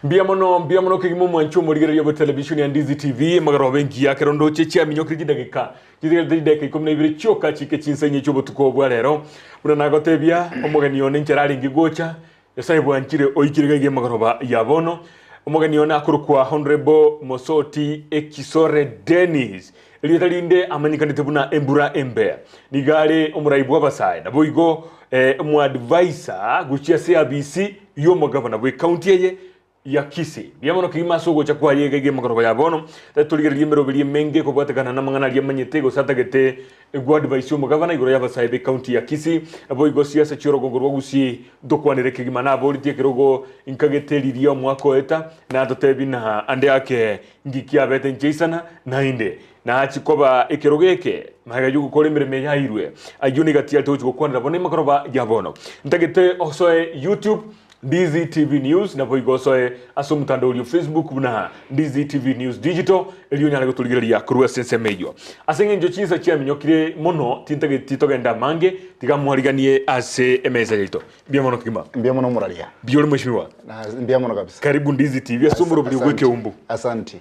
Mbuya mono, mbuya mono kegima omwanchi omorigereria bwe television ya Ndizi TV, emagoroba engiya kero ndoche chiaminyokire chidageka chitigarete chidageka ikomi na ibere chioka chike chinsa inye chi'obotuko bwa rero. Buna nagotebia omogeni one nchera arenge gocha, Nyasae bwanchire oikire gaiga emagoroba ya bono. Omogeni one akorokwa Honourable Mosoti Ekisore Dennis, erieta rinde amanyekanete buna Embura Embe. Nigo are omorai bw'abasae naboigo eh, omoadvisor gochia ase abisi y'omogabana bw'ecounty eye ya Kisii. Mbuya mono kegima ase ogocha kwaye iga iga emegoroba ya bono. Torigererie emeroberi emenge ekobwatekana namang'ana aria amanyete gose atagete goadvise omogabana igoro y'abasae b'ecounty ya Kisii. Naboigo siasa chi'orogongo rwa Gusii ntokwanere kegima naboretie ekerogo nkagete riria omwaka oeta natotebi na ande ake ngiki abete nchaisana naende nachi koba ekerogo eke magega y'ogokora emeremo eye airwe. Ayio nigo atiarete gochia gokwanera bono emegoroba ya bono. Ntagete osoe YouTube Ndizi TV News, naboigo osoe ase omotandao oria o Facebook buna Ndizi TV News Digital, erio onyare gotorigereria korwa ase ensemo eyio. Ase eng'encho chinsa chiaminyokire mono, tintageti togende amange, tiga mwariganie ase emesa yaito. Mbuya mono kegima. Mbuya mono moraria. Mbuya ore mheshimiwa. Na mbuya mono kabisa. Karibu Ndizi TV ase omorobiri Asante. bw'ekeumbu. Asanti.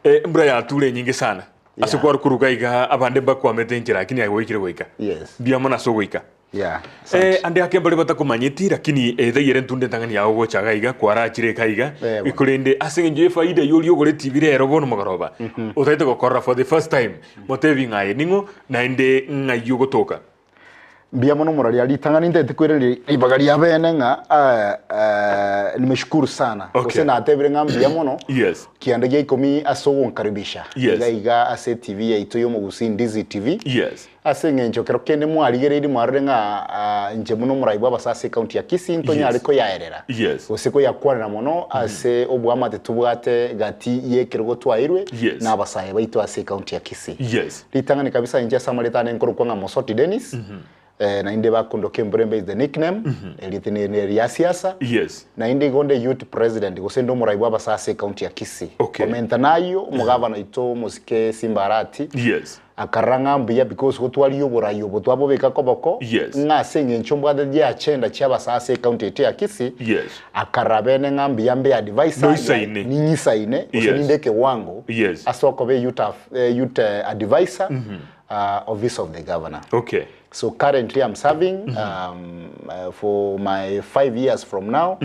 Eh, embura yature enyinge sana. Ase Yeah. kwarukuruka iga abande mbakwamete enchera lakini aye gwaikire goika. Yes. Mbuya mono ase ogoika. Yeah, Eh, asante. ande ake mbare batakomanyeti, lakini eye taiyo ere entunde entang'ani yao gocha iga iga, kwarachire eka iga, Eh, bono. korende ase eng'encho y'efaida y'oria ogore TV rero bono mogoroba, otagete gokorora for the first time, motebi ng'a aye ning'o, naende ng'ai ogotoka. Mbuya mono moraria ritang'ani ntagete koiraneria ribaga ria bene ng'a eh, eh, nimeshukuru sana Okay. gose natebire ng'a mbuya mono Yes. kianda gia ikomi ase ogonkaribisha Yes. iga iga ase etv yaito y'omogusii Ndizi TV Yes. Ase engencho kero kende mwarigereirie mwarore ng'a inche buna omorai bw'abasae ase ecounty ya Kisii ntonyare Yes. koyaerera Yes. gose koyakwanera mono ase oboamate tobwate gati y'ekerogo twaeirwe Yes. na abasae baito ase ecounty ya Kisii. Yes. Ritang'ani kabisa inche ase amareta ane nkorokwa ng'a Mosoti Dennis, eh, naende bakondoka Emburembe is the nickname, erieta ne ne ria siasa. Yes. Naende igo nde youth president gose nde omorai bw'abasae ase ecounty ya Kisii. Okay. Komenta nayio, omogavana oito omosike Simba Arati, Yes. Akarora ng'a mbuya because gotwaria oborai obo twabobeka koboko, Yes. ng'a ase eng'encho mbwate chiagenda chi'abasae ase ecounty yaito ya Kisii, Yes. akarora bene ng'a mbuya mbe advisor, Noisaine. ning'isaine, gose Yes. ninde ekewango Yes. ase okoba eyouth af- eh, youth eh, advisor, ah, office of the governor. Okay. So currently I'm serving um, uh, for my 5 years from now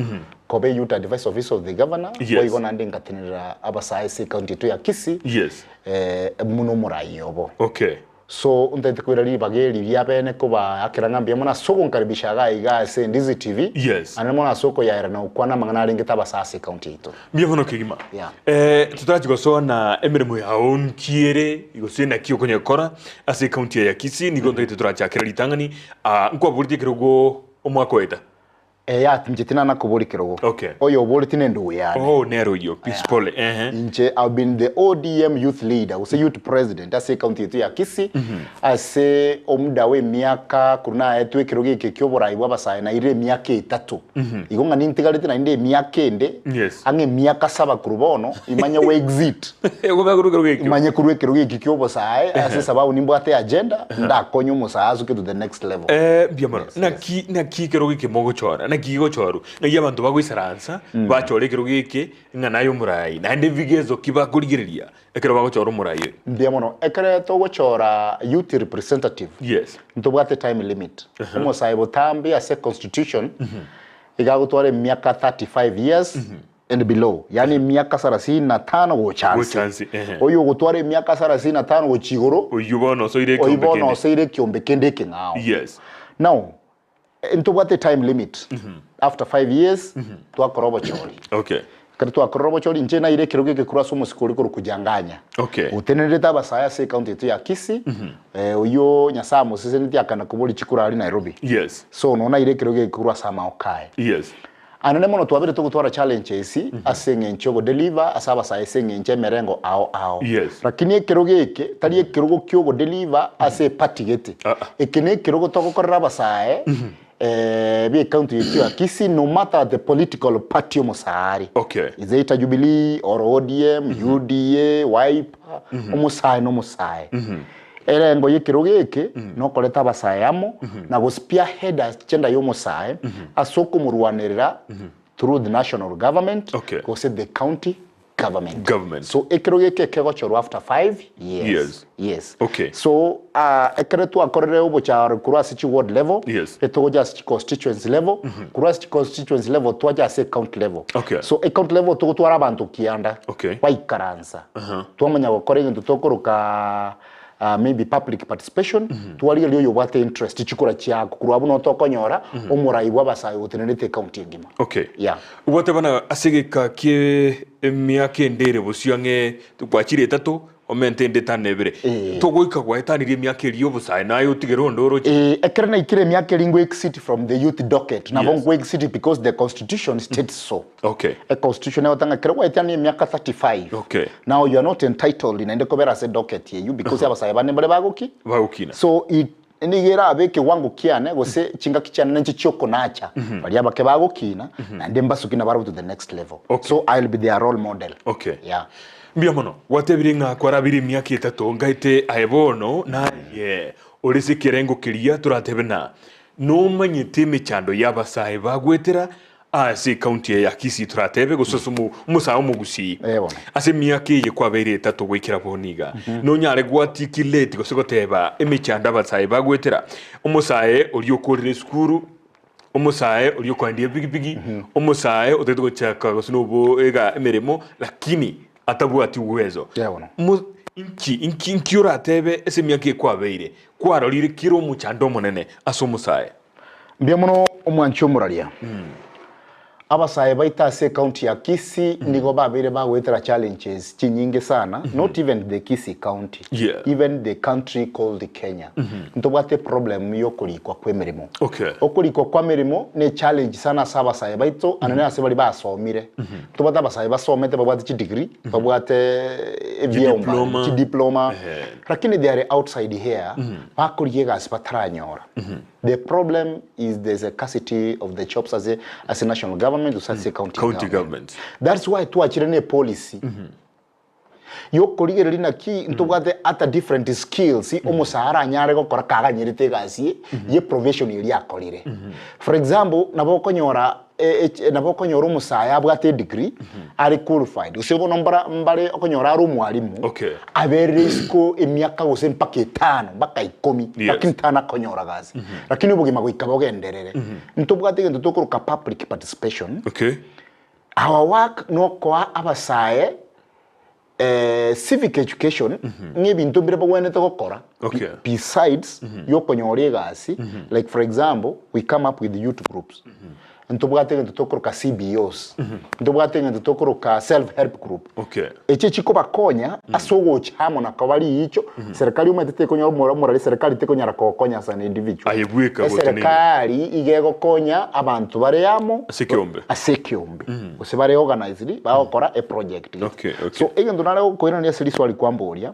koba youth advisor office of the governor Yes. boigo naende nkatenenera abasae ase ecounty yaito ya Kisii Yes. eh, buna omorai obo Okay. so ntaete koira ribaga eri ria bene kobaakera ng'a mbuya mono ase ogonkaribisha iga iga ase Ndizi TV Yes. naende mono ase okoyaera na gokwana amang'ana arengete abasae ase ecounty yaito. Mbuya mono kegima. Yeah. Eh, totarachi gosoa na emeremo yao nki ere gose naki okonyekora ase ecounty eye ya Kisii nigo ntagete torachakere ritang'ani ah, nkwaboretie ekerogo omwaka oeta. Eeh inche tinana koboria kerogo. Okay. Oyo oboretie nendugu yane. Oh nere oyio peace pole ehe. Inche I've been the ODM youth leader gose youth president ase ecounty yaito ya Kisii ase omuda bwa emiaka korwa naetwe ekerogo eke kia oborai bwa abasae nairire emiaka etato. Igo ng'a nintigarete naende emiaka ende Yes. ang'e emiaka saba korwa bono imanye go exit. Okoba korwa ekerogo ekio. Imanye korwa ekerogo eki kia obosae ase esababu nimbwate agenda ndakonye omosae asuke to the next level. Eh, mbuya mono. Naki naki ekerogo eke mogochora? Naki gegochorwa? Naki abanto bagoisaransa bachora ekerogo eke ng'a naye omorai, naende ebigezo ki bakorigereria ekero bagochora omorai oyo? Mbuya mono. Ekere togochora youth representative, Yes. ntobwate time limit. Omosae botambe ase constitution iga agotwara emiaka 35 years and below, yaani emiaka sarasini na tano gocha nse. Gocha nse, ehe. Oyo ogotwara emiaka sarasini na tano gochia igoro, Oyio bono osoire oyio ekeombe bono kende. osoire ekiombe kende ekeng'ao. Yes. Now, ntobwate time limit. After 5 years, twakora obochori. Okay. Ekero twakorire obochori, inche naire ekerogo eke korwa ase omosike oria korwa Kujanganya. Okay. Otenenerete abasae ase ecounty yaito ya Kisii, eh, oyio Nyasae amosesenetie akana koboria chikura aria Nairobi. Yes. So nonya naire ekerogo eke korwa ase amaoko aye. Yes. Anene mono twabeire togotwara challenges ase eng'encho yogodeliver ase abasae ase eng'encho emerengo ao ao. Yes. Lakini ekerogo eke tari ekerogo kiogodeliver ase eparty gete. Ah ah. Eke nekerogo togokorera abasae eh, be ecounty yaito ya Kisii no matter the political party omosae are. Okay. Is either Jubilee or ODM, UDA, Wiper, omosae nomosae. Erengo y'ekerogo eke nokoreta abasae amo na go spearhead agenda y'omosae ase okomorwanerera. through the national government Okay. gose the county government. Government. So ekero geke kegochorwa after 5 years. Years. Yes. Okay. So uh, ekero twakorire obocharo korwa ase chi ward level, Yes. etogocha ase chi constituency level, korwa ase chi constituency level twacha ase county level. Okay. So e county level togotwara abanto kianda Okay. baikaransa. Twamanya gokora egento tokoroka uh, maybe public participation, twarigereria oyo obwate interest chikura chiako korwa abwo no tokonyora omorai bwa abasae otenerete ecounty engima. Okay. Yeah. Obwate bana ase egeka kie emiaka ende ere bosio ang'e gwachire etato omente ende etano na ebere. Eh. Togoika gwaetanirie emiaka eria obosae naye otigere onde oroche. Eh, ekero naikire emiaka eria ngo exit from the youth docket nabo Yes. ngo exit because the constitution states so. Okay. E constitution egotanga ekero gwaetania emiaka 35 Okay. now you are not entitled naende kobera ase docket eyio because abasae bande mbare bagoki Bagokina. so it nigo erabe ekewango kiane gose chingaki chiane ninche chiokonacha baria abake bagokina naende mbasuki nabarabwo to the next level Okay. so I'll be their role model Okay. yeah. Mbuya mono. Gwatebire ng'a kwarabire emiaka etato ngaete aye bono naye ore ase ekerengo keria toratebe na nomanyete emechando y'abasae bagwetera Ase ecounty eye ya Kisii toratebe gose ase omo- omosae omogusii Eh, bono. ase emiaka eye kwabeire etato goikera bono iga nonyare gwatikileti gose goteba emechando abasae bagwetera omosae oria okorire esukuru omosae oria okoendia epikipiki omosae otagete gochaka gose nobo ega emeremo lakini atabwati uwezo Eh, bono. Mo- inki inki inki oratebe ase emiaka eye kwabeire kwarorire kera omochando omonene ase omosae Mbuya mono omwanchi omoraria. Abasae baito ase ecounty ya Kisii nigo babeire bagoetera challenges chinyinge sana, not even the Kisii county, Yeah. even the country called Kenya. Ntobwate problem yokorikwa kwa emeremo. Okay. Okorikwa kwa emeremo ne challenge sana ase abasae baito anene ase baria basomire. Ntobwate abasae basomete babwate chidegree, babwate ebiomba, Chidiploma. chidiploma, Ehe. lakini they are outside here, bakorigia egasi bataranyora. The problem is there's a scarcity of the jobs as a, as a national government gose ase county, County government. That's why twachire ne policy yokorigereria naki ntobwate ata different skills omosae aranyare gokora kaganyerete egasi ye ye profession eria akorire. For example, nabo okonyora e- e- nabo okonyora omosae abwate edegree are qualified gose bono mbara mbare okonyora are omwalimu Okay. aberire isiko emiaka gose mpaka etano mpaka ikomi Yes. lakini tana konyora gasi lakini obogima goika bogenderere ntobwate egento tokoroka public participation Okay. our work nokoa abasae eh, civic education ng'a ebinto mbire bagwenerete gokora Okay. besides yokonyora egasi like for example we come up with youth groups ntobwate egento tokoroka CBOs ntobwate egento tokoroka self help group Okay. echi chikobakonya ase ogocha amo na koba riicho serikali omanyete tekonyora omora omorari serikali tekonyara kogokonya as an individual Aye bweka gotenena. eserikali iga egokonya abanto bare amo Ase ekeombe. ase ekeombe gose bare organized bagokora eproject gete. Okay, okay. So egento nare gokoirania ase riswali kwamboria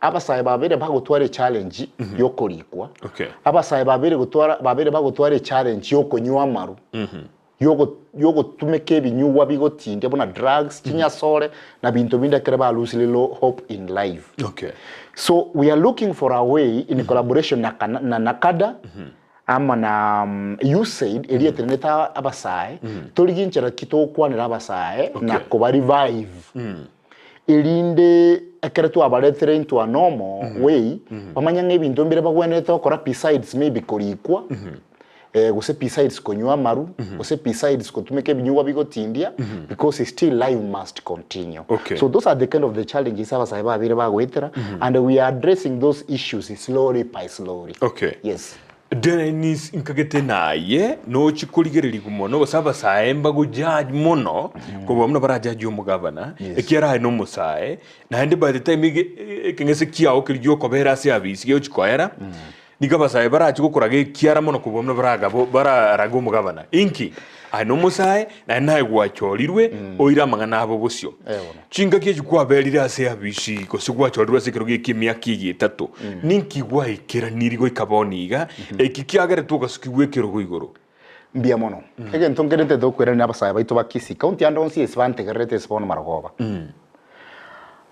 abasae babere bagotwara echallenge yokorikwa Okay. abasae babere gotwara babere bagotwara echallenge yokonywa amaru yogo yogotumeka ebinyugwa bigotindia buna drugs chinyasore na binto binde ekere ba losire lo hope in life. Okay. So we are looking for a way in collaboration na, na NACADA Amo na USAID eria etenenete abasae, torigie nchera ki togokwanera abasae na Okay. koba revive erinde ekero twabaretire into a normal way bamanye ng'a ebinto mbire bagwenerete gokora besides maybe korikwa eh, gose besides konywa amaru gose besides gotumeka ebinyugwa bigotindia because still life must continue. Okay. So those are the kind of the challenges abasae babeire bagoetera and we are addressing those issues slowly by slowly. Okay. Yes. Dennis nkagete naye nochi korigererigwa mono gose abasae mbago judge mono kobua buna bara judge omogavana ekiagera aye nomosae naende by the time ege ekeng'ese kiao keria giokobera ase abisi gegochi koera nigo abasae barachi gokoraga ekiara mono kobua buna baragabo bararage omogavana inki aye nomosae naende naye gwachorirwe oire amang'ana abo bosio. Chingaki echi kwaberire ase abisi, gose gwachorirwe ase ekerogo eke emiaka eye etato, ninki gwaikeraniri goika bono iga, eki kiagerete ogasukigwa ekerogo igoro? Mbuya mono. Egento nkerente tokoirania abasae baito ba Kisii county ande onsi ase bantegererete ase bono marogoba.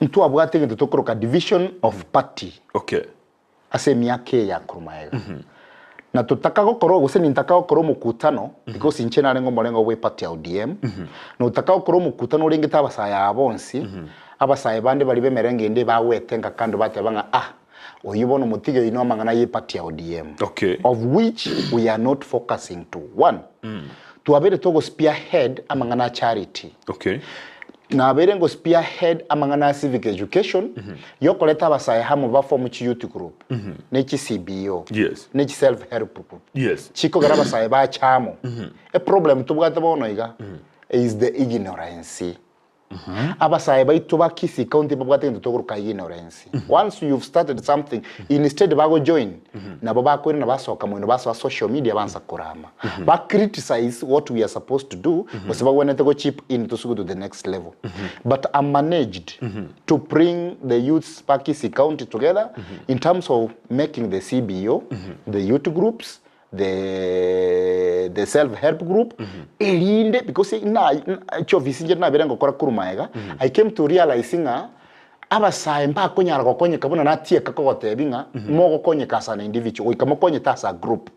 Ntwabwate egento tokoroka division of party Okay. ase emiaka eye ya korwa magega. Na totaka gokora gose nintaka gokora omokutano, because inche narenge omorengo bw'eparty ya ODM, na otaka gokora omokutano orengete abasae aba bonsi, abasae bande baria b'emerengo ende bagwete nka kando bateba ng'a ah, oyio bono motige oyio namang'ana y'eparty ya ODM. Okay. Of which we are not focusing to. One, twabeire togo spearhead amang'ana a charity. Okay. Nabeire ngo spearhead amang'ana a civic education, yokoreta abasae amo ba form chi youth group, ne chi CBO, Yes. ne chi self help group. Yes. Chikogera abasae bache amo. Eproblem tobwate bono iga is the ignorance. Abasae baito ba Kisii County babwate egento tokoroka ignorance. Once you've started something, instead bago join, nabo bakoirana basoka moino basoa social media bansa korama. Ba criticize what we are supposed to do, gose bagwenerete go chip in tosuke to the next level. But I managed to bring the youths ba Kisii County together in terms of making the CBO, the youth groups, the the self help group erinde because na chiofisi inche nabere ngokora korwa magega I came to realize ng'a abasae mbakonyara gokonyeka buna natieka kogotebi ng'a mogokonyeka as an individual goika mokonyete as a group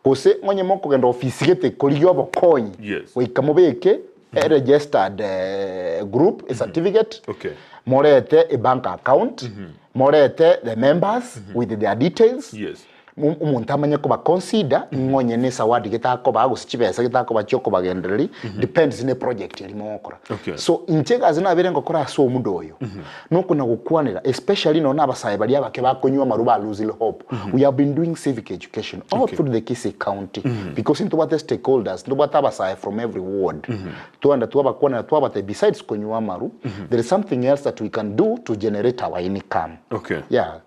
gose onye mokogenda ofisi gete korigia obokonyi Yes. goika mobeke a registered group a certificate Okay. morete a bank account morete the members with their details Yes. Omonto amanye koba consider ng'a onye ne esawadi getakoba gose chibesa getakoba chiokobagendereria depends ne project eria mogokora. Okay. So inche egasi nabeire ngokora ase omuda oyo nokona gokwanera especially nonye na abasae baria abake bakonywa amarwa ba losing hope. We have been doing civic education all Okay. through the Kisii county because ntobwate stakeholders ntobwate abasae from every ward twagenda twabakwanera twabatebia besides konywa amarwa there is something else that we can do to generate our income. Okay. Yeah.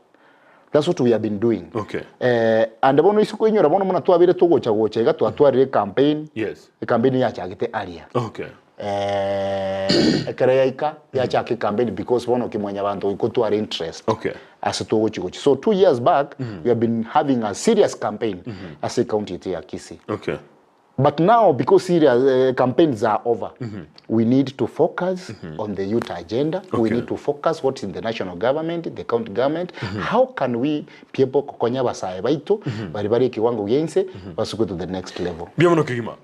That's what we have been doing. Okay. Eh, and bono ase koinyora bono buna twabeire togocha gocha iga twatwarire ecampaign, Yes. ecampaign yachagete aria. Okay. Eh, ekero yaika yachaka ecampaign because bono kimwanyabanto goika otware interest Okay. ase togochi gochi. So 2 years back we have been having a serious campaign ase ecounty yaito ya Kisii. Okay. But now, because serious campaigns are over, we need to focus on the youth agenda. We Okay. need to focus what's in the national government, the county government. How can we be able kokonya abasae baito bari bari ekiwango giainse basuke to the next level. Mbuya mono kegima.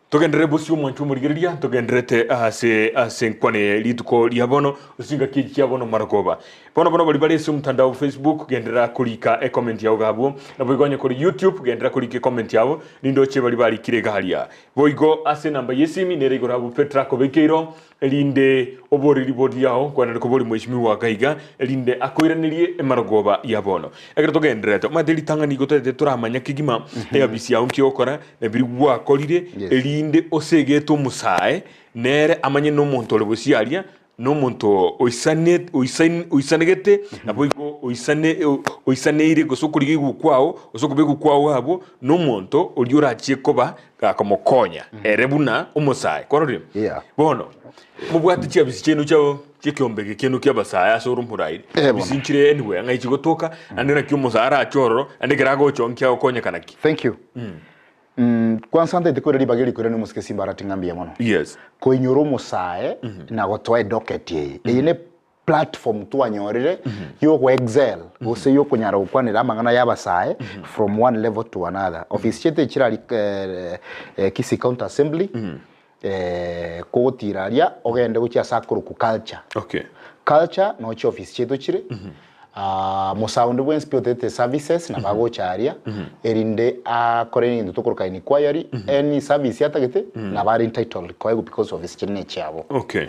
Togenderere bosio omwancho omorigereria togendererete ase ase enkwana eye rituko ria bono gose chingaki echi chia bono marogoba. Bono bono baria bare ase omotandao Facebook genderera korika ecomment yao iga abwo, naboigo onye kore YouTube genderera korika ecomment yabo Nindoche baria barikire iga aria. Boigo ase enamba y'esimi nere igoro abwo Petero akobekeire oo, erinde oboreri boriao nkwanere koboria mweshimiwa iga iga, erinde akoiranerie emarogoba ya bono. Ekero togendererete, omanyete ritang'ani igo toete toramanya kegima eafisi yao nki ogokora, na biria gwakorire, Yes. erinde osegete omosae, nere amanye nomonto ore bosio aria, Nomonto oisane oisain oisanegete, naboigo oisane oisaneire gose okorigia igwa kwao, gose okobekwa kwao abwo, nomonto oria orachie koba gakomokonya ere buna omosae. Kwarorire? Yeah. Bono, mobwate chiabisi chiaino chia chi'ekeombe eke kiaino ki'abasae ase ore omorairi, Eh, bono. bisi nchire anywhere ng'ai chigotoka, naende naki omosae arache ororo, naende ekero agocha oo nki agokonyekana ki? Thank you. Kwanza ntaete koira ribaga eri koirania omosike Simbarati ng'a mbuya mono. Yes. Koinyora omosae na gotoa edocket eye. Eye ne platform twanyorire yogo excel gose yokonyara gokwanera amang'ana ya abasae from one level to another. Office chiaito echi chirari Kisii County Assembly, kogotira aria ogende gochia ase akorokwa culture. Okay. Culture no chiofisi chiaito chire, Mosae onde bwensi pi otete services nabo agocha aria erinde akore egento tokoroka inquiry any service atagete nabo are entitled koegwa because ofisi chiria nechiabo. Okay.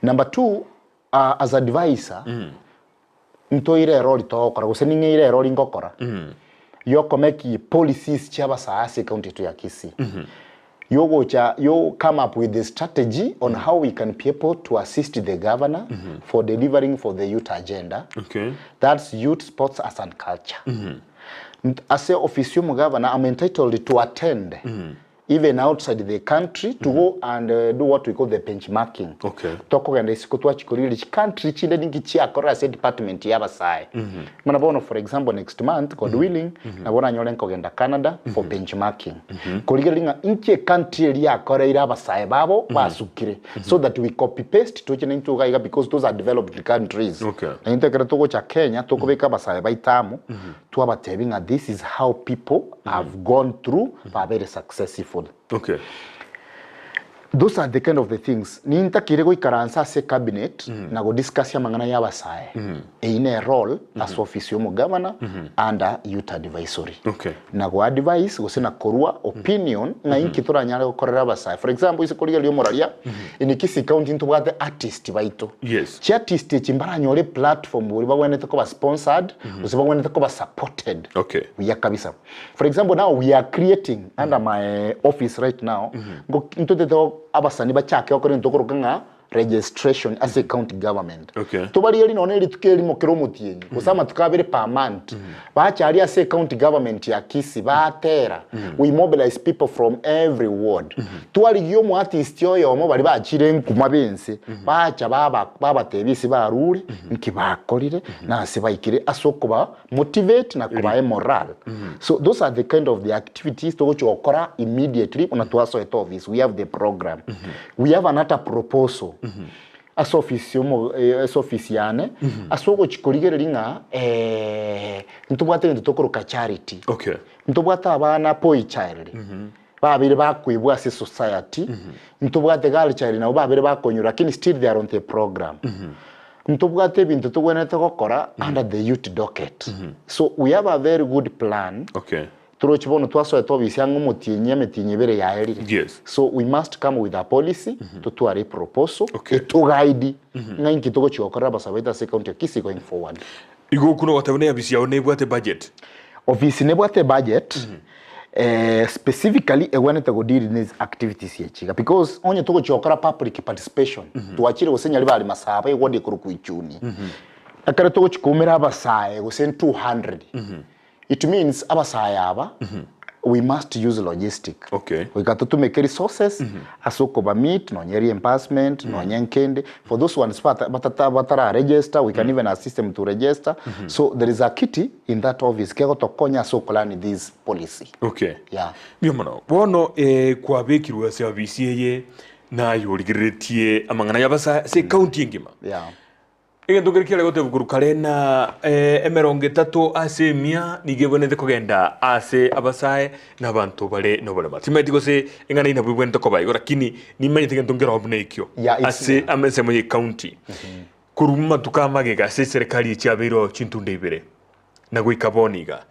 Number two, as advisor ntoire erori togokora gose ning'eire erori ngokora yokomeki policies chia abasae ase ecounty yaito ya Kisii. Yogocha yo come up with a strategy on how we can be able to assist the governor for delivering for the youth agenda. Okay. That's youth, sports, arts and culture. Ase office y'omugavana I'm entitled to attend even outside the country to go and do what we call the benchmarking. Okay. Tokogenda isiko twachikorigereria chicountry chinde ninki chiakorera ase department y'abasae. Buna bono for example next month God willing nabo oranyore nkogenda Canada for benchmarking. Korigereria ng'a inki ecountry eria yakoreire abasae babo basukire so that we copy paste toche naintwe iga iga because those are developed countries. Okay. Na intwe ekero togocha Kenya tokobeka abasae baito amo. Twabatebi ng'a this is how people have gone through babere successful. Okay. Those are the kind of the things nintakire goikaransa ase cabinet na go discuss amang'ana ya abasae. Eyio ne role ase office ya omogavana under youth advisory. Okay. Na go advise gose na korua opinion ng'a inki toranyare gokorera abasae. For example, ase korigereria omoraria, in Kisii County ntobwate artist baito. Yes. Chiartist echi mbaranyore eplatform bori bagwenerete koba sponsored gose bagwenerete koba supported Okay. buya kabisa. For example now we are creating under my office right now, ngo ntotete abasani bachake gokora egento tokoroka ng'a registration ase county government. Okay. Tobarigerie nonya rituko erimo kera omotienyi gose amatuko abere per month, bache aria ase county government ya Kisii batera, we mobilize people from every ward. Twarigia omo artist oyomo baria bachire nkuma bense, bacha baba babatebia ase barure, nki bakorire, na ase baikire ase okoba motivate na kobaa emoral. So those are the kind of the activities togochia gokora immediately buna twasoete office, we have the program. We have another proposal ase office yomo ase office yane, ase ogochia korigereria ng'a ntobwate egento tokoroka charity. Okay. Ntobwate abana boy child, babeire bakoibwa ase society, ntobwate girl child nabo babeire bakonywa lakini still they are on the program. Ntobwate ebinto togwenerete gokora under the youth docket. So we have a very good plan. Okay. Torochi bono twasoete obisi ang'e omotienyi emetienyi ebere yaerire. Yes. So we must come with a policy, totware eproposal, Okay. etoguide ng'a inki togochia gokorera abasae baito ase ecounty ya Kisii going forward. Igo okwo nogoteba buna eofisi yao nebwate budget? Ofisi nebwate ebudget, specifically egwenerete go deal ne activities echi iga because onye togochia gokora public participation, twachire gose Nyaribari Masaba eward ekorokwa Ichuni, ekero togochia koumera abasae gose 200, it means abasae aba we must use logistic. Okay. Goika totumeke resources ase okoba meet nonye reimbursement nonye nkende for those ones bata batata batara register we can even assist them to register so there is a kitty in that office kegotokonya ase okorun this policy. Okay. Yeah. Mbuya mono. Bono eh, kwabekirwe ase ofisi eye naye origereretie amang'ana y'abasae ase ecounty engima. Yeah. Egento keria kiare gotebwa korwa kare na emerongo etato ase emia nigo ebwenerete kogenda ase abasae na abanto bare noborema. Timanyeti gose eng'ana eyio nabo ebwenerete koba igo lakini nimanyete egento nkeroo buna ekio Yeah, it's- ase ensemo ye county. Korwa mumatuko amagega ase eserekari echi yabeire oo chintunda ibere na goika bono iga.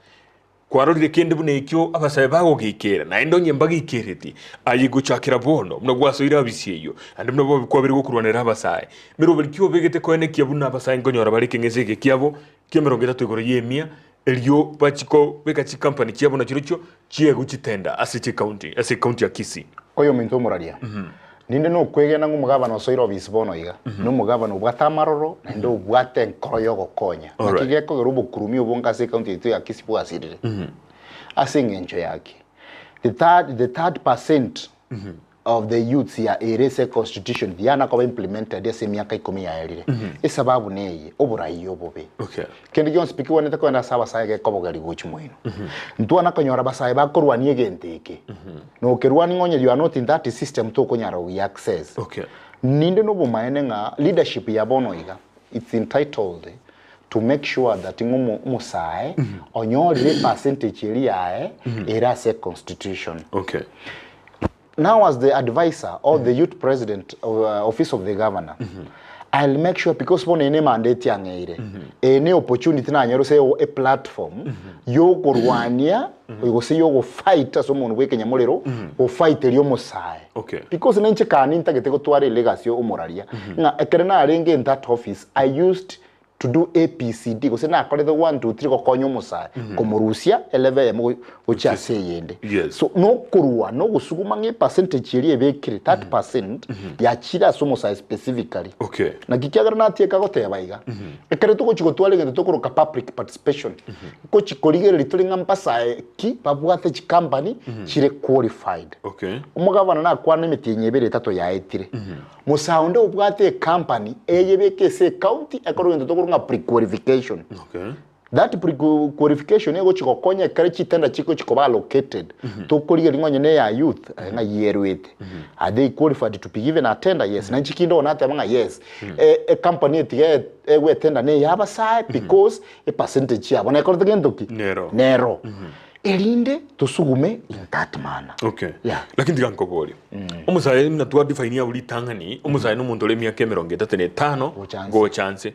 Kwarorire kende buna ekio abasae bagogeikera, naende onye mbageikereti, aye gochakera bono, buna gwasoire abisi eyio, naende buna bobe kwabeire gokorwanera abasae. Meroberi ki obegete koenekia buna abasae nkonyora bare ekeng'ese eke kiabo ki'emerongo etato igoro y'emia, erio bachie kobeka chikampani chiabo nachirochio chiegwe chitenda ase chikaunti ase ekaunti ya Kisii. Oyominto omoraria, Ninde nokwegena ng'a omogabana osoire obisi bono iga, nomogabana obwate amaroro naende obwate enkoro y'ogokonya. Naki Alright. gekogera obokurumi obonge ase ecounty yaito ya Kisii bwasirire. Ase eng'encho yaki, the third, the third percent of the youths ya ere ase econstitution tiyana koba implemented ase emiaka ikomi yaerire. Esababu neye, oborai obobe. Okay. Kende gionsi pi kegwenerete kogenda ase abasae gekobogeria gochia moino. Ntwana konyora abasae bakorwania egento eke. Nokerwania ng'a onye you are not in that system tokonyara gogi access. Okay. Ninde nobomaene ng'a leadership ya bono iga it's entitled to make sure that ng'a omo omosae onyorire epercentage eria yaye ere ase econstitution. Okay. Now as the adviser or the youth president of uh, office of the governor I'll make sure because bono ene mandate yang'eire eye ne opportunity nanyore ase e platform yokorwania gose yogofight ase omonto bwa ekenyamorero gofight eria omosae Okay. because ninche kani ntagete gotwara elegacy omoraria ng'a ekero narenge in that office I used to do ABCD gose nakorete 1 2 3 gokonya omosae komorusia elevel eyemo gochia ase eyende. Yes. So nokorwa nogosuguma ng'a epercentage eria ebekire 30% yachire ase omosae specifically. Okay. Naki kiagera natieka goteba iga, ekero togochi gotwara egento tokoroka public participation, ngochi korigereria tore ng'a mbasae ki babwate chicompany chire qualified. Okay. Omogavana nakwana emetienyi ebere etato yaetire. Musa onde obwate ecompany eyebeke ase ecounty ekore egento tokorwa ng'a prequalification. Okay. That pre-qualification egochi gokonya ekero chitender chigochi koba allocated, tokorigereria ng'a onye ne ya youth, aye ng'ai erwete. Are they qualified to be given a tender? Yes. Nainche kinde ogo nateba ng'a yes, e- ecompany etiga e- egwe etender na eya abasae because epercentage yabo nekorete gento ki? Nero. Nero. Erinde tosugume in that manner. Okay. Yeah. Lakini tiga nkoborie. Omosae buna twa define abwo ritang'ani, omosae na omonto ore emiaka emerongo etato na etano Gocha nse. gocha nse.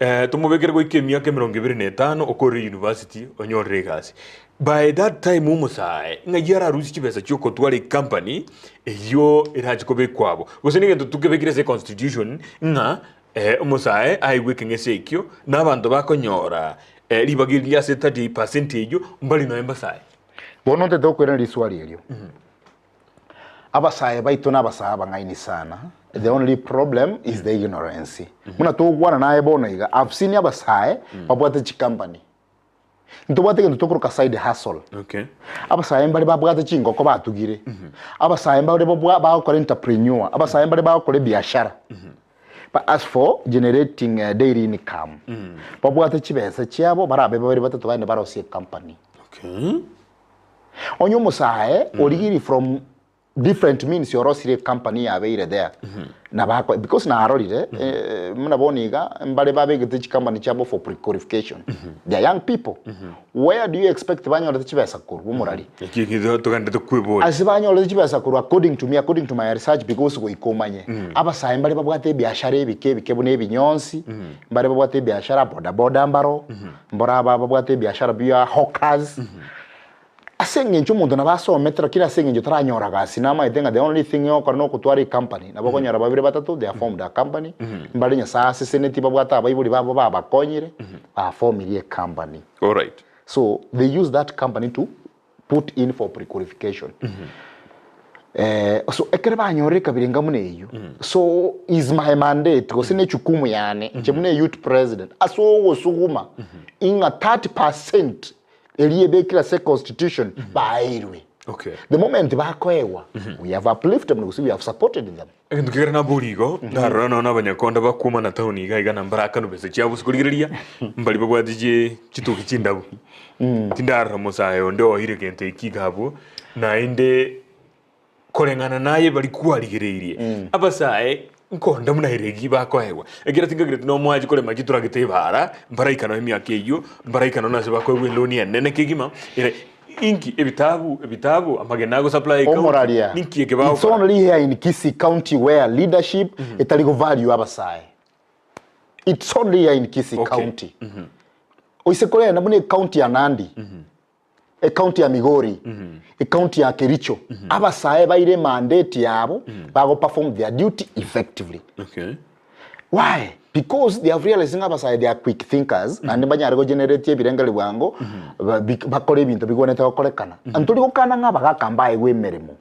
Eh, tomobekere goika emiaka emerongo ebere na etano okorire university onyorire egasi. By that time omosae ng'ai ararusie chibesa chiokotwara ecompany eyio erache kobekwa abwo. Gose negento tokebekire ase econstitution ng'a eh, omosae aigwe ekeng'ese ekio na abanto bakonyora eh, ribaga erio ase 30% eyio mbari nonya mbasae. Bono ntete gokoirana riswali erio. Abasae baito nabasae abang'aini sana, the only problem is the ignorance. Buna togokwana naye bono iga, I've seen abasae babwate chicompany. Ntobwate egento tokoroka side hustle. Okay. Abasae mbare babwate chingoko batugire, abasae mbare babwa bagokora entrepreneur, abasae mbare bagokora ebiashara. But as for generating daily income, babwate chibesa chiabo barabe babere batato bagende barosie ecompany. Okay. Onye omosae origiri from different means orosire ecompany yabeire there nabo ako because narorire eh, buna bono iga mbare babegete chicompany chiabo for pre-qualification they are young people where do you expect banyorete chibesa korwa omorari Eki eki togenderete kweboria. ase banyorete chibesa korwa according to me according to my research because goika omanye abasae mbare babwate ebiashara ebike ebike buna ebinyonsi mbare babwate ebiashara bodaboda mbaro Mboro aba babwate ebiashara bia hawkers, ase eng'encho omonto nabo asomete lakini ase eng'encho taranyora gasi namaete ng'a the only thing ogokora na okotwara ecompany, nabo okonyora babere batato they have formed a company, mbare Nyasaye aseseneti babwate abaibori babo babakonyire, bafomirie ecompany. Alright. So they use that company to put in for pre-qualification. Eh, so ekero banyorire ekabira enga buna eyio, so is my mandate gose ne echukumu yane inche buna youth president ase ogosuguma ing'a 30% eria ebekire ase constitution baeirwe. Okay. The moment bakoegwa, we have uplifted them gose we have supported them. Egento kegere nabori igo, ndarora nonya na abanyakonda bakwomana town iga iga na mbarakanwe besa chiabo ase korigereria, mbari babwate chi chituki chindabu. Tindarora mosae onde oire gento eki iga abwo, naende koreng'ana naye bari kwarigereirie, abasae nkonda buna eregi bakoegwa. Ekero tinkagereti nomoachi korema chituragete ebara, mbaraika nonya emiaka eyio, mbaraika nonya ase bakoegwa eloni enene kegima, ere Inki ebitabu ebitabu amagena ago supply county Omoraria, ninki eke It's bagokora? only here in Kisii county where leadership etari go value abasae. It's only here in Kisii Okay. county. Oise korenda buna ecounty ya Nandi, ecounty ya Migori, ecounty ya Kericho, abasae baire mandate yabo bago perform their duty effectively. Okay. Why? Because they have realized ng'a abasae they are quick thinkers naende mbanyare go generate ebirengeri bwango ba- bi- bakore ebinto bigwenerete gokorekana. Ntori gokana ng'a abagaka mbaegwe emeremo.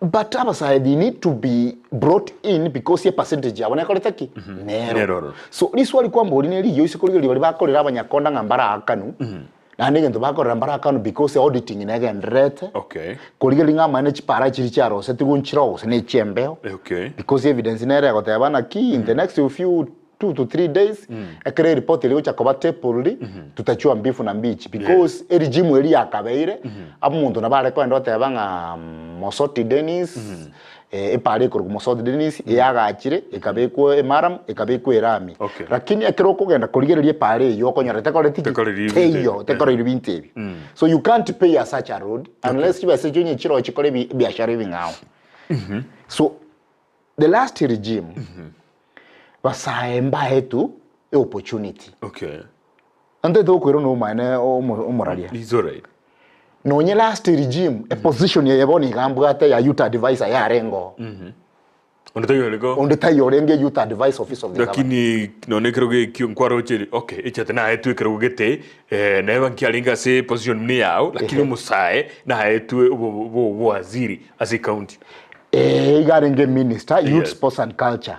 But abasae they need to be brought in because epercentage yabo nekorete ki? Nero Nero. ororo. So riswali kwambori neri rigiya oise korigereria baria bakorera abanyakonda ng'a mbaraakanwe, Naende egento bakorera mbarakanu because auditing negendererete, Okay. korigereria ng'a amaene chipara chiria chiarosetigwe nchire gose ne chi'embeo, Okay. because evidence nere egoteba naki in the next few two to three days, ekero eripoti eria egocha koba tabled, tutachua mbifu na mbichi because eregime eria yakabeire, omonto nabo are kogenda oteba ng'a Mosoti Dennis, epara ekorokwa Mosoti Dennis, eyagachire, ekabekwa emaram, ekabekwa erami. Okay. Lakini ekero okogenda korigereria epara eyio okonyora tekoreti ki? Tekoreiri ebinto Teiyo, ebio. tekoreiri binto ebio. So you can't pay a such a road unless chibesa echio onye chiroo chikore ebi- ebiashara ebing'ao. So the last regime, basae mbaetwe eopportunity. Okay. Ntoete gokoirwa nomomaene omo- omoraria. It's alright. Nonye last regime, eposition eye bono iga mbwate ya youth advisor yarenge oo. Onde taiyo orenge Onde taiyo orenge youth advisor office of the governor. Lakini nonye ekerogo ekio nkwaroche okay echiate naetwe ekerogo gete eh, neba nkiarenge ase position buna eyao lakini omosae naetwe obo obo obowaziri ase ecounty. Eh, iga arenge minister youth Yes. sports and culture.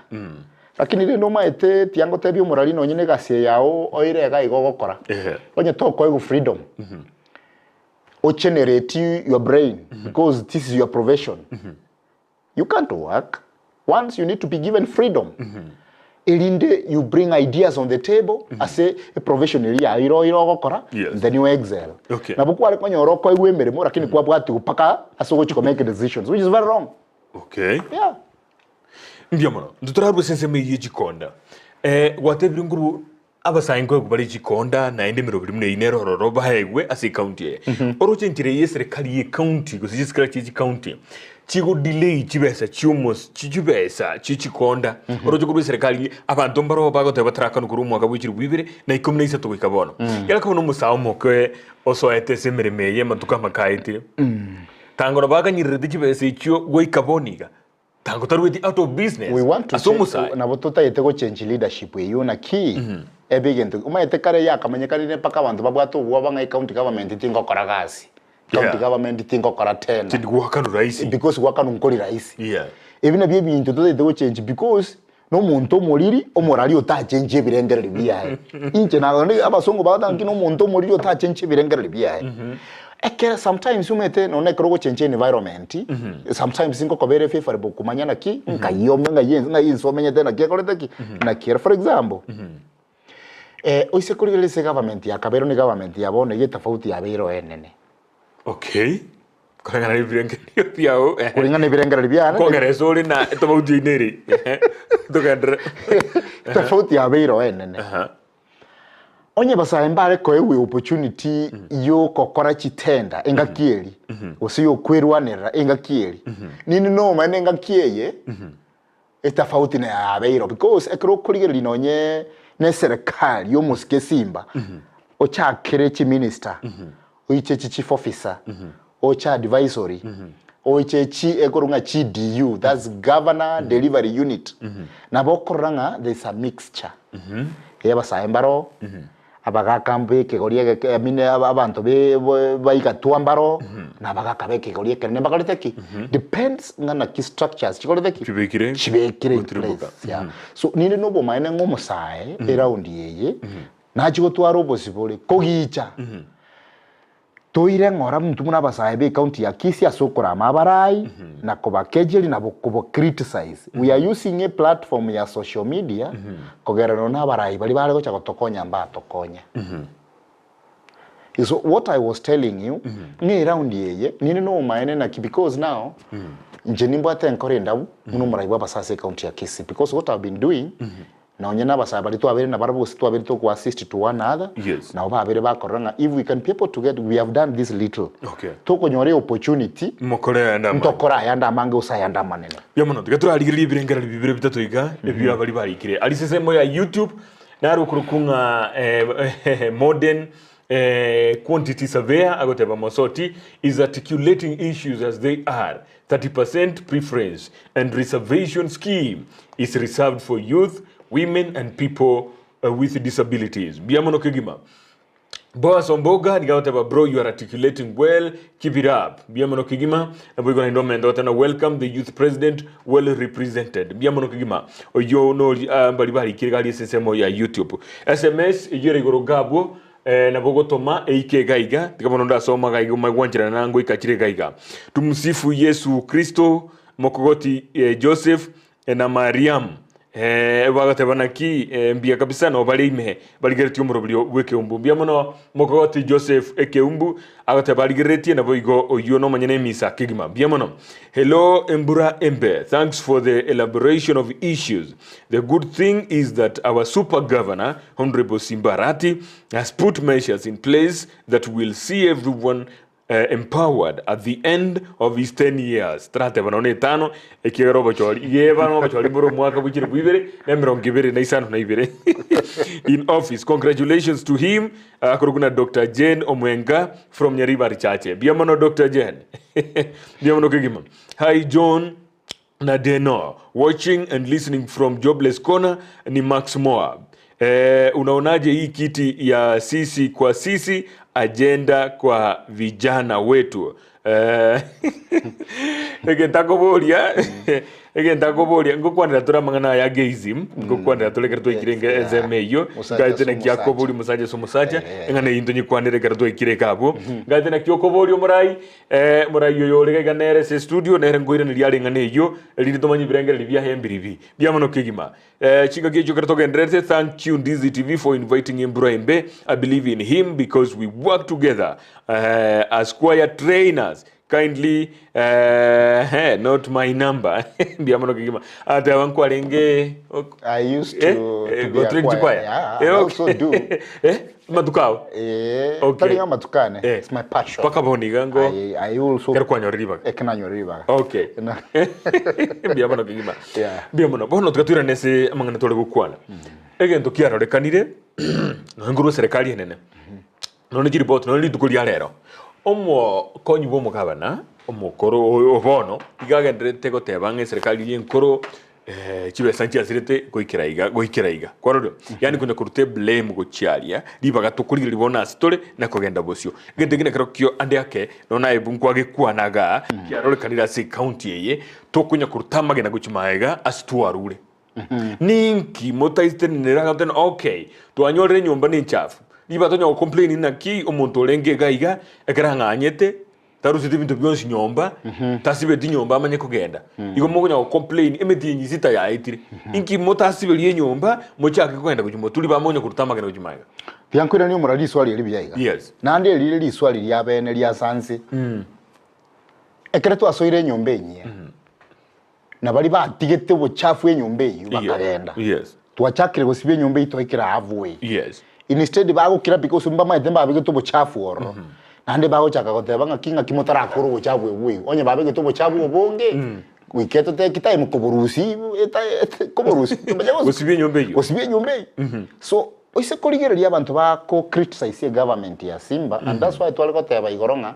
Lakini rende omaete tiangotebia omorari nonye na egasi eye yao oire iga iga ogokora. Ehe. Onye tokoegwa freedom. O generate your brain because this is your profession. You can't work. Once you need to be given freedom. Erinde you bring ideas on the table ase eprofession eria yaye iro ire ogokora Yes. then you excel. Okay. Nabo kware konyora okoegwa emeremo lakini kwabwatigwa mpaka ase ogochi ko make decisions which is very wrong. Okay. Yeah. Mbuya mono. Intwe torarwe ase ensemo eyio ye chikonda. Eh, gwatebire nguru abasae nkoegwa bare chikonda naende emeroberi buna eyio nere ororo baegwe ase ecounty eye. Oroche enchera eye eserikari ye ecounty gose chiserikari chie chicounty chigo delay chibesa chiomos chibesa chie chikonda oroche korwa eserikari abanto mbaro bagoteba batarakanu korwa omwaka bwe chilifu ibere na ikomi na isato goika bono. Ekero akaba nomosae omoke osoete ase emeremo eye amatuko amakaetire, tangora baganyererete chibesa echio goika bono iga, tango tarueti out of business We want to ase change, omosae. nabo totagete gochange leadership eyio naki ebe egento omanyete kare yakamanyekanire mpaka abanto babwate obwoba ng'a ecounty government tingokora gasi. County Yeah. government tingokora tena. Tindi goakanwa rahisi. Because goakanwa nkori rahisi. Yeah. Ebi nabio ebinto totagete gochange because nomonto omoriri omorari otachenchie ebirengererio biaye. Inche naende abasongo bagoteba ng'a nomonto omoriri otachenchie ebirengererio biaye. Ekero sometimes omanyete nonye ekero ogochenchia environment, sometimes ngokobera efavorable komanya naki, nkai ome ng'ai ng'ai ense omenyete naki ekorete ki, naki ere. For example, Oise korigereria ase egovernment ya kabere na egovernment ya bono iga etofauti yabeire oo enene. Okay, koreng'ana na ebirengererio biao ehe. Koreng'ana na ebirengererio biane. Nkongeresa ore na etofauti eyio nere ehe, togenderere. Etofauti yabeire oo enene. Aha. Onye basae mbare koegwa eopportunity yokokora chitenda engaki eri, gose yokwerwanerera engaki eri, ninde nomanyete engaki eye, Etafauti na yabeire because ekero okorigereria nonye ne eserekari ya omosike esimba ochakere chiminister oiche chi chief officer oche advisory oiche chi ekorwa ng'a GDU that's governor delivery unit nabo okorora ng'a there is a mixture ya abasae mbaro Abagaaka b'ekegori egeke, I mean abanto be baigatwa mbaro, na abagaaka b'ekegori ekenene mbakorete ki? Depends ng'a naki structures chikorete ki? Chibekire Chibekire in gotirimboka. place, yeah. So ninde na obomaene ng'a omosae eraundi eye, nachie gotwara obosibore kogicha. Toire ng'ora intwe buna abasae be county ya Kisii ase okorama abarai na kobakejeri na kobo criticize. We are using a platform ya social media kogera nonya abarai baria bare gocha gotokonya mbatokonya. So what I was telling you ng'a eround eye ninde nobomaene naki because now inche nimbwate enkoro endabu buna omorai bwa abasae ase ecounty ya Kisii because what I've been doing Nonye nabasae baria twabeire nabarabwo gose twabeire tokoa assist to one another, Yes. nabo babeire bakorora ng'a if we can be able to get, we have done this little, Okay. tokonyora eopportunity, Mokore ayande amange. ntokore ayande amange gose ayande amanene. Mbuya mono, tiga torarigererie ebirengererio bibere bitato iga, ebio abaria barikire. Aria ase ensemo ya YouTube, naro okorokwa ng'a eh, modern eh, quantity surveyor agoteba Mosoti is articulating issues as they are 30% preference and reservation scheme is reserved for youth, women and people with disabilities. Mbuya mono kegima. Boaz Omboga nigo agoteba bro you are articulating well keep it up. Mbuya mono kegima. Naboigo naende omenta goteba welcome the youth president well represented. Mbuya mono kegima. Oyio nori ah, mbari barikire gari ase ensemo ya YouTube. SMS eyio ere igoro gabwo Eh, nabo ogotoma eike iga iga, tiga bono ndasoma iga iga omanye gwancherana na ngoika chire iga iga. Tumsifu Yesu Kristo, mokogoti eh, Joseph eh, na Mariamu. Eh, bagateba naki eh, mbuya kabisa nabo bare ime barigeretie omoroberio bw'ekeumbu. Mbuya mono mokogoti Joseph ekeumbu agateba arigereretie nabo igo oyio nomonyene emisa kegima. Mbuya mono. Hello Embura Embe, thanks for the elaboration of issues. The good thing is that our super governor Honourable Simba Arati has put measures in place that will see everyone empowered at the end of his 10 years. Tarateba nonya etano ekiagera obochori igeba nobochori bore omwaka bwe chilifu ibere na emerongo ebere na isano na ibere in office. Congratulations to him. Akorokwa na Dr. Jane Omwenga from Nyaribari Chache. Mbuya mono Dr. Jane. Mbuya mono kegima. Hi John na Deno watching and listening from Jobless Corner ni Max Moab. Eh, unaonaje hii kiti ya sisi kwa sisi agenda kwa vijana wetu? Eh, egento akoboria Egento akoboria, ngokwanera tore amang'ana aya gayism, ngokwanera tore ekero twaikire Yes, enke yeah. ensemo eyio, Mosacha ngaete ase naki omosacha. akoboria omosacha ase omosacha, Eh. eng'ana eyio ntonyekwanere ekero twaikire iga abwo. Ngaete naki okoboria omorai, eh, omorai oyo ore iga nere ase estudio, nere nkoiraneria are eng'ana eyio, erinde tomanye ebirengererio biaye mbiribi. Mbuya mono kegima. Eh, chingaki echio ekero togendererete, thank you Ndizi TV for inviting Embura Embe. I believe in him because we work together eh, as choir trainers. Kindly eh, not my number. Mbuya mono kegima. Ateba nkwarenge ok- I used to, eh, to eh, be a gotrain choir. chikwaya. Yeah, Eh, I okay. also do. Eh, matuko ao. Eh, Okay. tari ng'a amatuko ane. Eh. It's my passion. Mpaka bono iga ngo I also ekero kwanyorire ribaga. Ekero nanyorire ribaga. Okay. Na- Mbuya mono kegima. Yeah. Mbuya mono. Bono tiga toirane ase amang'ana tore gokwana. Egento kiarorekanire nonya nkorwa eserekari enene. Nonya chiripoti nonya rituko ria rero. Omokonyi bwa omogabana omokoro oyo bono iga agendererete goteba ng'a eserekari eria enkoro chibesa nchiasirete goikera iga goikera iga. Kwarorire? Yaani konya koruta eblame gochia aria, ribaga tokorigereria bono ase tore na kogenda bosio. Egento eke nekerokio ande ake nonya naye nkwagekwanaga igaa, kiarorekanire ase ecounty eye, tokonya koruta amagena gochia magega ase twarure. Ninki motaitenenera agoteba okay, twanyorire enyomba nenchafu, riba tonya gocomplain naki omonto orenge iga iga, ekero ang'anyete, taruseti ebinto bionsi nyomba, tasibeti nyomba amanye kogenda. Igo mokonya gocomplain emetienyi sita yaetire. Inki motasiberia enyomba, mochake kogenda gochia moturi bamonye koruta amagena gochia magega. Tiga nkoiranie omorari riswali eri buya iga. Yes. Naende eri rire riswali ria bene ria sanse. Ekero twasoire enyomba enyia, na baria batigete obochafu enyomba eyio bakagenda. Yes. Twachakire gosibia enyomba eyio twaikire halfway. Yes. Instead bagokira because mbamaete mbabegete obochafu ororo. Naende bagochaka goteba ng'aki ng'aki motarakora obochafu obwo igo. Onye babegete obochafu obonge, goika etoteki time koborusia koborusia tomanye gose- Gosibia enyomba eyio. Gosibia enyomba eyio. So, oise korigereria abanto bako criticize egovernment ya Simba, and that's why tware goteba igoro ng'a,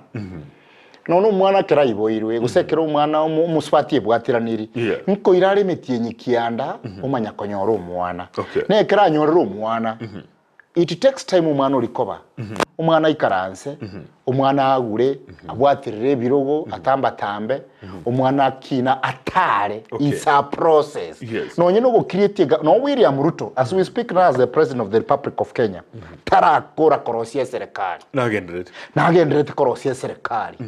Nonya omwana ekero aiboirwe, gose ekero omwana omo- omosubati ebwatiraniri, Yeah. nkoira are emetienyi kianda omanya konyora omwana. Okay. Na ekero anyorire omwana, it takes time omwana oria koba. Omwana aikaranse, omwana agure, abwaterere ebirogo, atambatambe, omwana akina atare, Okay. it's a process. Yes. Nonye na ogocreate ega- no William Ruto, as we speak now as the president of the Republic of Kenya, tarakora korosia eserekari. Nagendererete. Nagendererete korosia eserekari.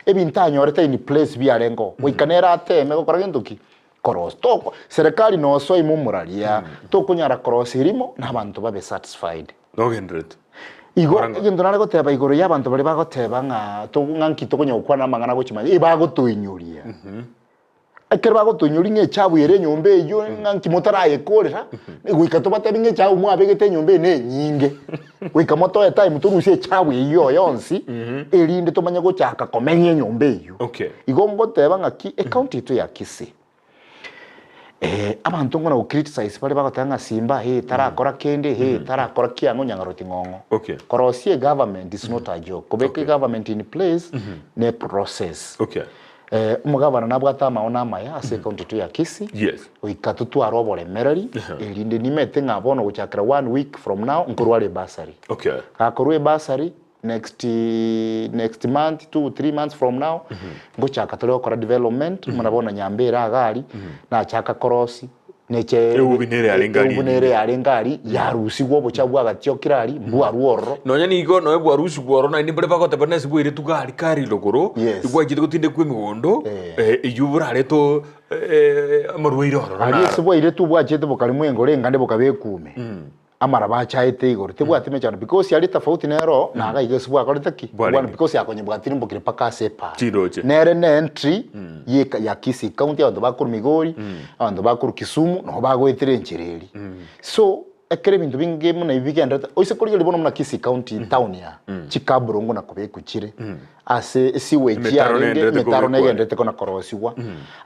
Ebinto anyorete in place biarengeo, goika nere ateme gokora gento ki? Korosia. Toko, serekari nosoa ime omoraria, tokonyara korosia erimo na abanto babe satisfied. Nogendererete. Igo, Kora ng'a- egento nare goteba igoro ya abanto baria bagoteba ng'a to ng'a nki tokonya gokwana amang'ana gochia magega, ebagotoinyoria. Ekero bagotoinyoria ng'a echabu ere enyomba eyio ng'a nki motarayekorera, goika tobatebi ng'a echabu mwabegete enyomba eye nenyinge. Goika motoe time torusie echabu eyio yonsi, erinde tomanye gochaka komenya enyomba eyio. Okay. Igo ngoteba ng'aki ecounty yaito ya Kisii, abanto nkona go criticize bare bagoteba ng'a Simba eh tarakora kende, eh tarakora kiang'o nyang'aroti ng'ong'o. Okay. Korosia egovernment is not a joke. Kobeka Okay. egovernment in place ne process. Okay. Omogabana nabwate amaono amaya ase ecounty yaito ya Kisii, Yes. goika totware oboremereri, erinde nimete ng'a bono gochakera one week from now nkorware ebursary. Okay. Gakorwa ebursary, next next month, two, three months from now, ngochaka tore gokora development, buna bono Nyambera iga aria, nachaka korosia, neche Eubi nere yarenge aria eubi nere yarenge aria, yarusigwa obochafu bwagatiokire aria, mbwarwa ororo. Nonya nigo nonya bwarusigwa ororo naende mbare bagoteba nase bwairetwe gari kare rogoro, Yes. bwachete gotindekwa emegondo, Eh. eh, eywo borarete oo eh, amarwaire ororo Aria naro. ase bwairetwe bwachete bokaremwa engoro engande bokaba ekume. Amaraba achaete igoro tebwati mechando because aria tofauti nero naga iga ase bwakorete ki? Bwarenge. Bwana because akonye bwatirimbokire mpaka ase epara. Chiroche. Nere ne entry ye ya Kisii county abanto bakorwa Migori, abanto bakorwa Kisumu nabo bagoetera enchera eria. So ekero ebinto binge buna ebi bigenderete oise korigereria bono buna Kisii county town yaa, chikaburongo na kobekwa chire. Ase esewage Emetaro yarenge, negenderete emetaro kobekwa. negenderete kona korosigwa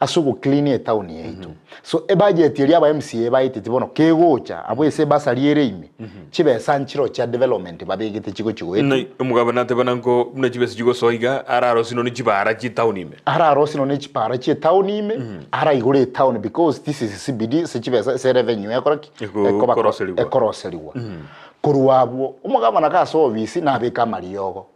ase ogoclean etown yaito. So ebudget eria aba MCA baeteti bono kegocha abwo ase ebasari ere ime, chibesa nchiroo chia development babegete chigochi goetwa. Ng'ai omogabana atebana nko buna chibesa chigosoa iga ararosie nonye chibara chi'etown ime. Ararosie nonye chibara chi'etown ime, araigore etown because this is CBD ase chibesa ase revenue ekora ki? Eko- Ekoba- koroserigwa. Ekoroserigwa. Korwa abwo, omogabana gase ofisi nabeke amariogo.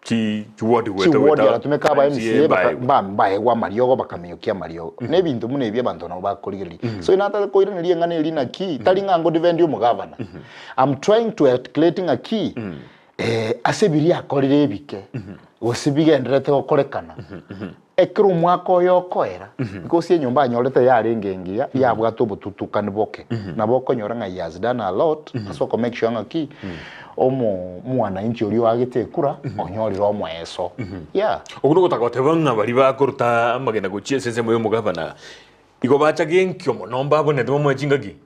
Chi chiwodi goeta Chiwodi goeta agatumeka aba MCA MCA baka- mbaegwe. mba- mbaegwa amariogo bakaminyokia amariogo. Na ebinto buna ebi abanto nabo bakorigereria. So inataka koiraneria eng'ana eri naki, tari ng'a ngo defend omogavana. I'm trying to articulate ng'aki, eh, ase biria akorire ebike, gose bigendererete gokorekana, ekero omwaka oyo okoera, because enyomba anyorete yarenge engiya, yabwate obotutukani boke, nabo okonyora ng'a he has done a lot, ase oko make sure ng'aki, omo omwananchi oria oagete ekura, onyorire omoeso, yeah. Okwo nogotaka goteba ng'a baria bakoruta amagena gochia ase ensemo ya omogavana, igo bachage enkio mono mbabonete bamoe chingaki.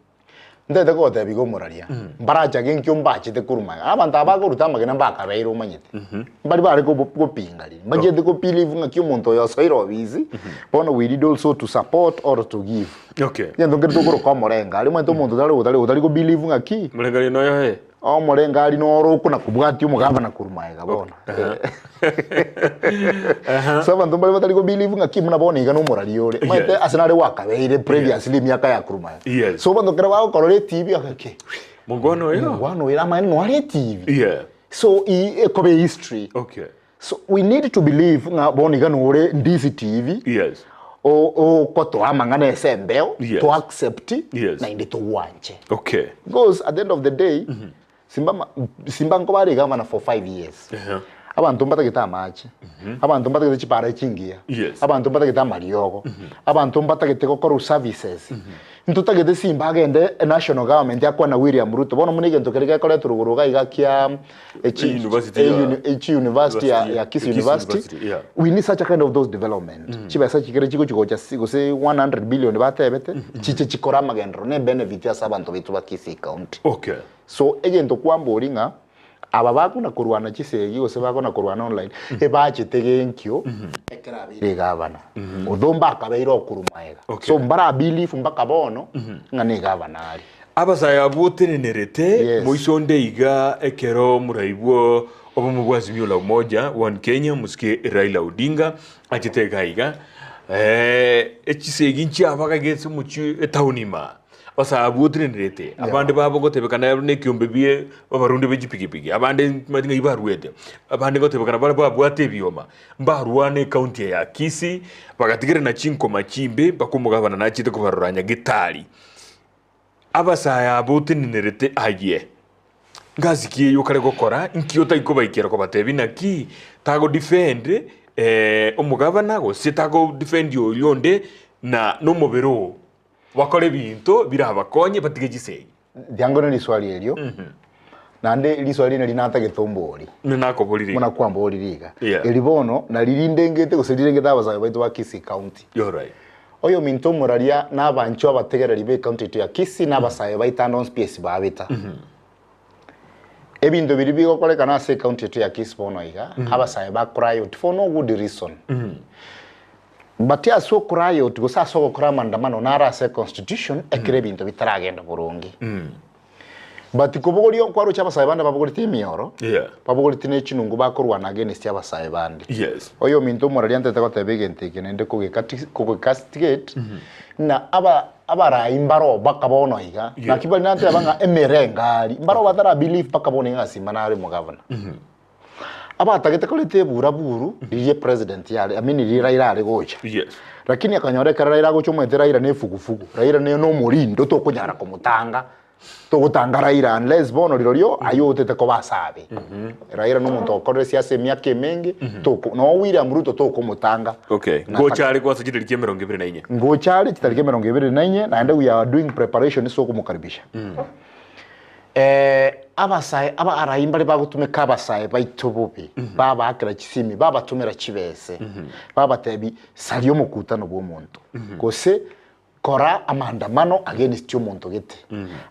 Ntagete kogotebia iga omoraria, mbarachake enkio mbachete korwa magega. Abanto aba bakoruta amagena mbakabeire omanyete. Mbari bare kobo- gopinga riria. Mbachete ko believe ng'aki omonto oyo osoire obisi, bono we need also to support or to give. Okay. Egento nkere tokoroka omorengo aria omanyete omonto otari otari otari ko believe ng'aki, Omorengo aria noyo eh. omorengo aria noro okona kobwatia omogavana korwa magega bono. So abanto mbare batari ko believe ng'aki buna bono iga nomoraria ore. Omanyete Yes. ase nare gwakabeire previously emiaka ya korwa magega. Yes. So abanto ekero bagokorora etibi agake, Mongwana oyo. mongwana oyo amaene noare etibi. Yeah. So i ekoba ehistory. Okay. So we need to believe ng'a bono iga nore ndisi TV. Yes. o- okotoa amang'ana ase embeo, Yes. to accept, Yes. naende togwanche. Okay. Because at the end of the day, Simba ma- Simba nkoba are gavana for 5 years. Ehe. Abanto mbatagete amache, abanto mbatagete chipara chingiya, Yes. abanto mbatagete amariogo, abanto mbatagete gokorwa services. Ntotagete Simba agende national government akwane na William Ruto. Bono buna egento keria gekoretwa rogoro iga iga kia echi University ya- echi university ya, University ya Kisii Kisii University. University, yeah. We need such a kind of those development. Chibesa chikere chigochi gocha si- gose 100 billion batebete, chiche chikore amagenderero ne benefit ase abanto baito ba Kisii County. Okay. So egento kwamboria ng'a aba bakona korwana chisegi gose bakona korwana online, ebachete genkio ekero abeire egavana. Although mbakabeire okorwa maega. Okay. So mbara believe mpaka bono ng'a na egavana are. Abasae abwo otenenerete Yes. moiso onde iga ekero moraibwo obomo bwa Azimio la Umoja One Kenya mosike Raila Odinga achete iga iga eh, echisegi nchiabaga iga ase omochie etown ima Abasae abwo otenenerete abande babo gotebekana na ekiombe bie abarundi be chipigipigi abande ntimanyeti ng'ai baruete abande gotebekana bare babwate ebioma mbarwane ecounty eye ya Kisii bagatigerana chinkoma chimbe mpaka omogabana nachete kobarora Nyagetari. Abasae aba otenenerete aye, ngasi ki eye okare gokora, nki otari kobaikera kobatebia naki tago defend omogabana gose tago defend oria onde na nomobere oo bakore ebinto birabakonye batige chisegi. Riango ne riswali erio, naende riswali nari natagete ombori. Buna nakoborire Buna kwamborire iga. Yeah. Eri bono nari rindengete gose rirengete abasae baito ba Kisii County. Alright. Oyominto omoraria na abanchwa abategereri be county yaito ya Kisii na abasae baito ande onsi pi ase babeta. Ebinto biria bigokorekana ase ecounty yaito ya Kisii bono iga, abasae ba riot for no good reason. But ase okoriot gose ase ogokora amaandamano naro ase econstitution ekero ebinto bitaragenda boronge. But kobogoria okwaroche abasae bande babogoreti emioro, Yeah. babogoreti ne chinungu bakorwana against abasae bande. Yes. Oyo ominto omoraria ntete goteba egento eke naende kogekati kogecastigate ng'a aba abarai mbaro mpaka bono iga, Yeah. naki bari nateba ng'a emerengari, mbaro batara believe mpaka bono iga ng'a Simba nare omogavana. Abatagete koreta eburaburu riria epresident yare I mean riria Raila are gocha. Yes. Lakini akanyora ekero Raila agocha omanyete Raila ne efugufugu, Raila ne nomorindo tokonyara komotanga, togotanga Raila unless bono rirorio aye otete koba ase abe. Raila nomonto okorire siasa emiaka emenge, toko noo William Ruto tokomotanga. Okay. Na Ngocha are kwase chitariki emerongo ebere na inye. Ngocha are chitariki emerongo ebere na inye, naende we are doing preparation ase okomokaribisha. Abasae aba arai mbare bagotumeka abasae baito bobe, babaakera chisimi, babatomera chibese, babatebi saria omokutano bw'omonto, gose kora amaandamano against omonto gete,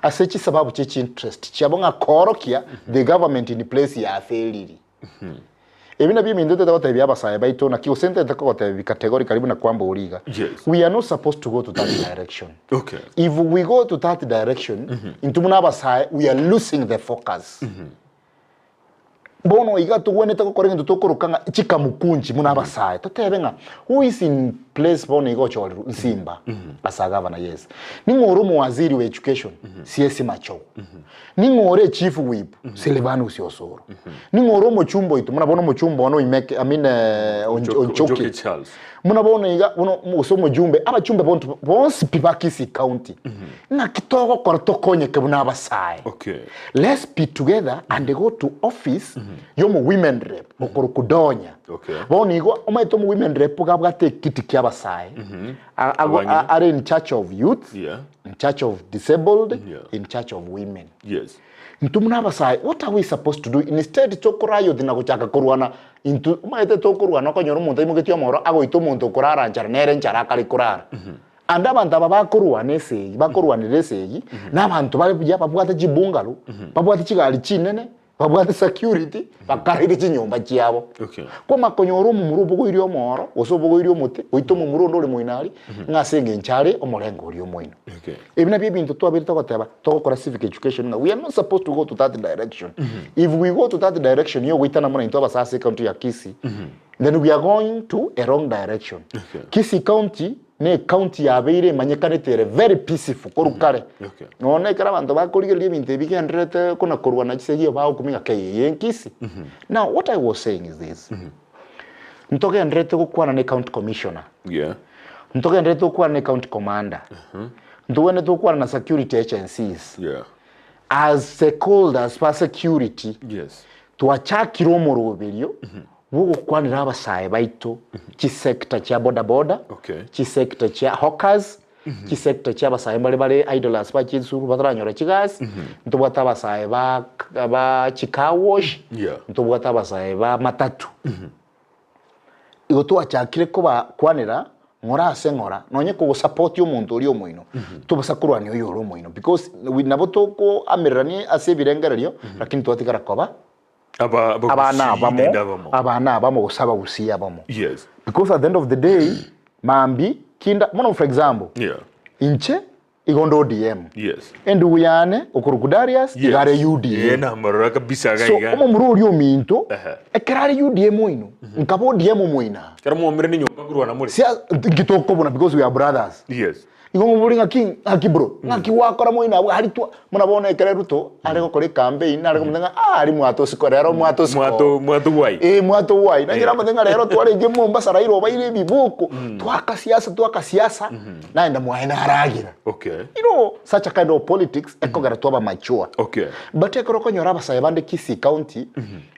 ase chisababu chie chiinterest chiabo ng'a koorokia the government in place yafailiri. Ebi nabio ebinto ntete gotebia abasae baito naki gose ntete kogotebia categorically buna kwamboria iga, Yes. we are not supposed to go to that direction. Okay. If we go to that direction, intwe buna abasae we are losing the focus. Bono iga togwenerete gokora egento tokoroka ng'a chikamukunchi buna abasae, totebe ng'a who is in place bono iga ochorirwe? Nsimba as a governor, yes. Ning'o ore omowaziri wa education? CS Machogu. Ning'o ore chief whip? Silvanus Osoro. Ning'o ore omochumba oito? Buna bono omochumba one Oimeke, I mean Onchoke Onchoke. Charles. Buna bono iga, bono gose omojumbe, abachumbe bonto bonsi pi ba Kisii County, ng'aki togokora tokonyeke buna abasae? Okay. Let's be together and go to office yomo women rep okorokwa Donya. Okay. Bono igo omanyete omo women rep iga abwate ekiti kia abasae. A- ago- Abang'ina. a- are in charge of youth, Yeah. in charge of disabled, Yeah. in charge of women. Yes. Intwe buna abasae, what are we supposed to do? Instead tokorayoti na gochaka korwana intwe, omanyete tokorwana okonyora omonto aimogetie omoro agoita omonto okorara nchara nere nchara akare korara. Ande abanto aba bakorwana esegi, bakorwanera esegi, na abanto bare buya babwate chibungalo, babwate chigari chinene, babwate security, bakaraire chinyomba chiabo. Okay. Kwamanya konyora omomura obogoirie omoro, gose obogoirie omote, goita omomura onde ore moino aria, ng'a ase eng'encho are omorengo oria omoino. Okay. Ebi nabio ebinto twabeire togoteba, togokora civic education ng'a we are not supposed to go to that direction. If we go to that direction ya ogoitana buna intwe abasae ase ecounty ya Kisii, then we are going to a wrong direction. Okay. Kisii County ne ecounty yabeire emanyekanete ere very peaceful korwa kare. Okay. Nonya ekero abanto bakorigereria ebinto ebi bigendererete kona korwana chisegi igo bagokumia ng'a kei eye nkisi. Now what I was saying is this, ntogendererete gokwana na ecounty commissioner, Yeah. ntogendererete gokwana na ecounty commander, ntogwenerete gokwana na security agencies, Yeah. as stakeholders ba security, Yes. twachakire omoroberio bw'ogokwanera abasae baito chisector chia bodaboda, Okay. chisector chia hawkers, chisector chia abasae mbare bare idlers ba chinsuru bataranyora chigasi, ntobwate abasae ba ba chicar wash, Yeah. ntobwate abasae ba matatu. Igo twachakire kobakwanera ng'ora ase ng'ora, nonye kogosapoti omonto oria omoino, tobasa korwania oyore omoino because we nabo tokoamererania ase ebirengererio, lakini twatigara koba Aba abana abagusii abamo, naende abamo. abana abamo gose abagusii abamo. Yes. Because at the end of the day, mambi kinda mono for example, Yeah. inche igo nde ODM. Yes. Endugu yane okorokwa Darius Yes. iga are Eh, UDA. namorora kabisa iga So iga. omomura oria ominto Ehe. ekero are UDA moino, nkaba ODM omoino aa. Ekero mwomire nenyomba korwana more. Sia nki tokobuna because we are brothers. Yes. Igo ng'obori ng'aki ng'aki bro, ng'aki gwakora moino abwo aria twa buna bono ekere Ruto are gokora ecampaign nare komotebia ng'a ah aria mwatosiko rero mwatosiko. Mwato mwato gwai. Eh mwato gwai. Naki namotebia ng'a rero twarenge Mombasa Raila obaire ebiboko, twaka siasa twaka siasa, naende mwaye naragera. Okay. You know, such a kind of politics ekogera twaba mature. Okay. But ekero okonyora abasae bande Kisii County,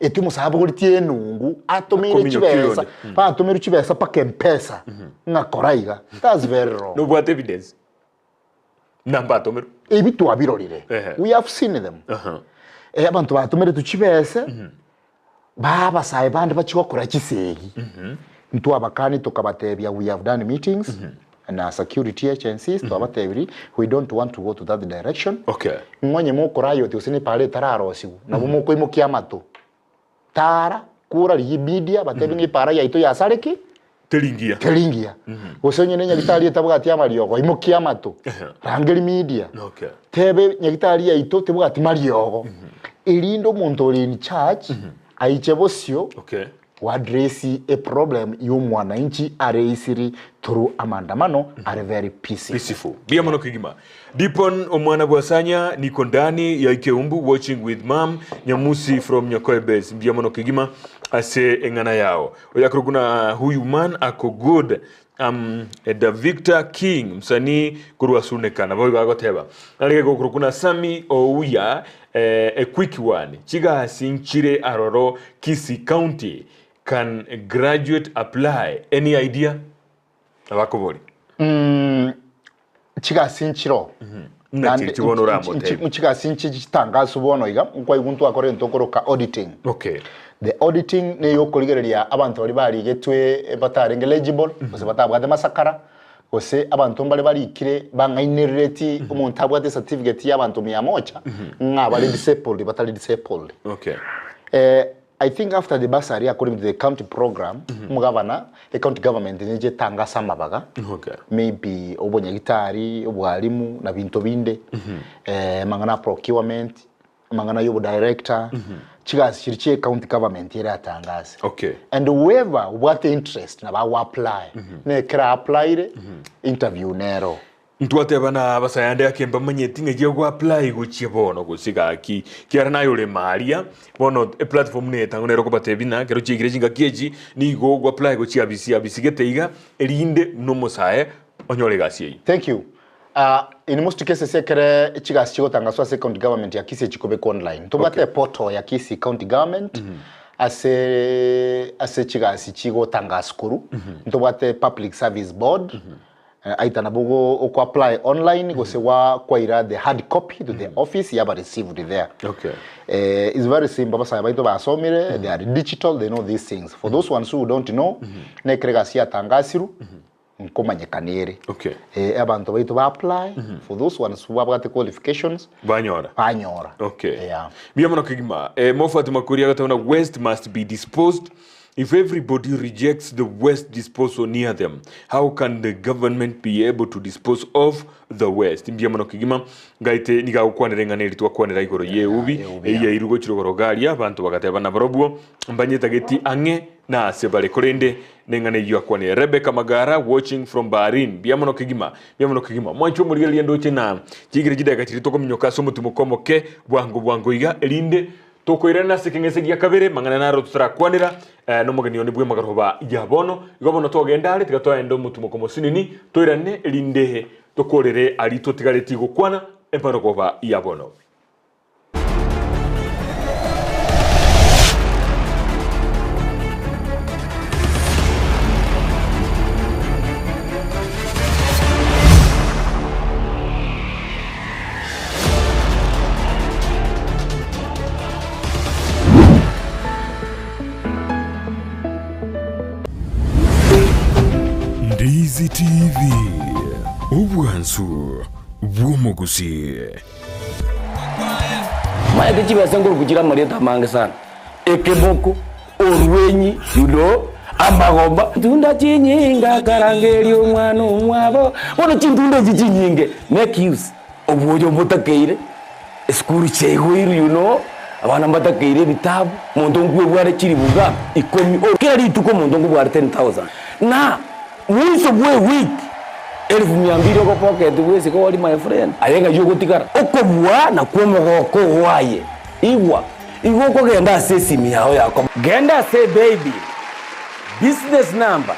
eti omosae abogoretie enungu, atomeire Akominyokia chibesa, oyonde. batomeirwe chibesa mpaka mpesa, ng'a kora iga. That's very wrong. Nobwate evidence? Namba atomerwe? Ebi twabirorire. Ehe. We have seen them. Aha. Eh, abanto batomeretwe chibese, ba abasae bande bachia gokora chisegi. Ntwabakani tokabatebia we have done meetings na security agencies, twabatebirie we don't want to go to that direction. Okay. Ng'o onye mokorayoti gose nepara etararosiwu, nabo mokoimokia amato. Tara, kura rigia media, batebi ng'a epara yaito yasare ki? Teri ngiya. Teri ngiya. Gose onye ne nyagitari etabwati amariogo, imokia amato, rangeri media. Okay. Tebe nyagitari yaito tebwati mariogo. Erinde omonto ore in charge, aiche bosio, Okay. go address a problem ya omwananchi are easily through amaandamano are very peaceful. Peaceful. Mbuya mono kegima. Dipon omwana bwasanya niko ndani ya Ikeumbu watching with mum Nyamusi from Nyakoe base. Mbuya mono kegima ase eng'ana yao. Oyakorokwa na huyu man ako good um, da Victor King msanii korwa Suneka nabo igo agoteba. Narege gokorokwa na Sammy Ouya eh, a quick one chigasi nchire aroro Kisii County can graduate apply any idea? Nabo Chigasi nchiroo. Buna Naende chiria bono oramotebie. chigasi nchi chitangasu bono iga, nkwaigwa ntwakora egento tokoroka auditing. Okay. The auditing niyo okorigereria abanto baria barigetwe batarenge legible, gose batabwate masakara, gose abanto mbare barikire bang'ainerereti omonto abwate ecertificate ya abanto mia moja, ng'a bare disabled batari disabled. Okay. I think after the bursary according to the county program, omogavana, the county government neche etangase amabaga, Okay. maybe obonyagitari, obwalimu na binto binde, amang'ana a procurement, amang'ana ya obodirector, Chigasi chiria chia ecounty government eratangase. Okay. And whoever obwate interest nabo ago apply. Na ekero a applyire, interview nero. Ntwateba na abasae ande ake mbamanyeti ng'ai ago apply gochia bono gose gaki kiara naye ore maria bono eplatform neye tang'u nere okobatebia ng'a ekero chiaikire chingaki echi nigo ogo apply gochia abisi abisi gete iga erinde buna omosae onyore egasi eyio. Thank you. In most cases ekere chigasi chigotangaswa ase county government ya Kisii chikobekwa online. Tobwate Okay. portal ya Kisii county government ase ase chigasi chigotangaswa korwa. Ntobwate public service board aitha nabo ogo oko apply online gose gwa kwaira the hard copy to the office yaba received there. Okay. It's very simple abasae baito basomire they are digital they know these things. For those ones who don't know nekere egasi yatangasirwe nkomanyekana ere. Okay. Eh, abanto baito ba apply for those ones who babwate qualifications Banyora. banyora. Okay. Yeah. Mbuya mono kegima. Eh, Moffat Makori agateba na waste must be disposed. If everybody rejects the waste disposal near them, how can the government be able to dispose of the waste? Mbuya mono kegima. Ngaite niga agokwanera eng'ana eri twakwanera igoro y'eubi, eubi, eyio yairwe gochia rogoro garia, abanto bagateba nabarobwo mbanyetageti ang'e na ase bare. Korende Neng'ana eyio akwanire. Rebecca Magara watching from Bahrain. Mbuya mono kegima. Mbuya mono kegima. Mwanche omorigereria ndoche na chigire chidakika chiria tokominyoka ase omotimoko omoke bwango bwango iga erinde tokoirana ase ekeng'ese gia kabere mang'ana naro totarakwanera eh, nomogeni one bw'emagaroba ya bono. Igo bono togenda are tiga toende omotimoko mosinini toirane erinde tokorere aria totigaretie gokwana emarogoba ya bono. Ndizi TV, obwansu bw'omogusii. Maete chibesa nkoruku chire amarieta amange sana, ekeboko, orwenyi, you know, amagomba. Tunda chinyinge akarangeria omwana omwabo, bono chintunda echi chinyinge make use obwoyo mbotakeire, esukuru chiaigoirwe you know, abana mbatakeire ebitabu, monto nkwebware chilifu ngapi? Ikomi, kera rituko omonto nkobware 10,000 na Mwiso bw'ewiki elifu mia mbili ogopocket bwesike ori my friend, aye ng'ai ogotigara? Okobua nakwo omogoko oo aye. Igwa, igo okogenda ase esimi yao ya komo. Genda ase ebaby business number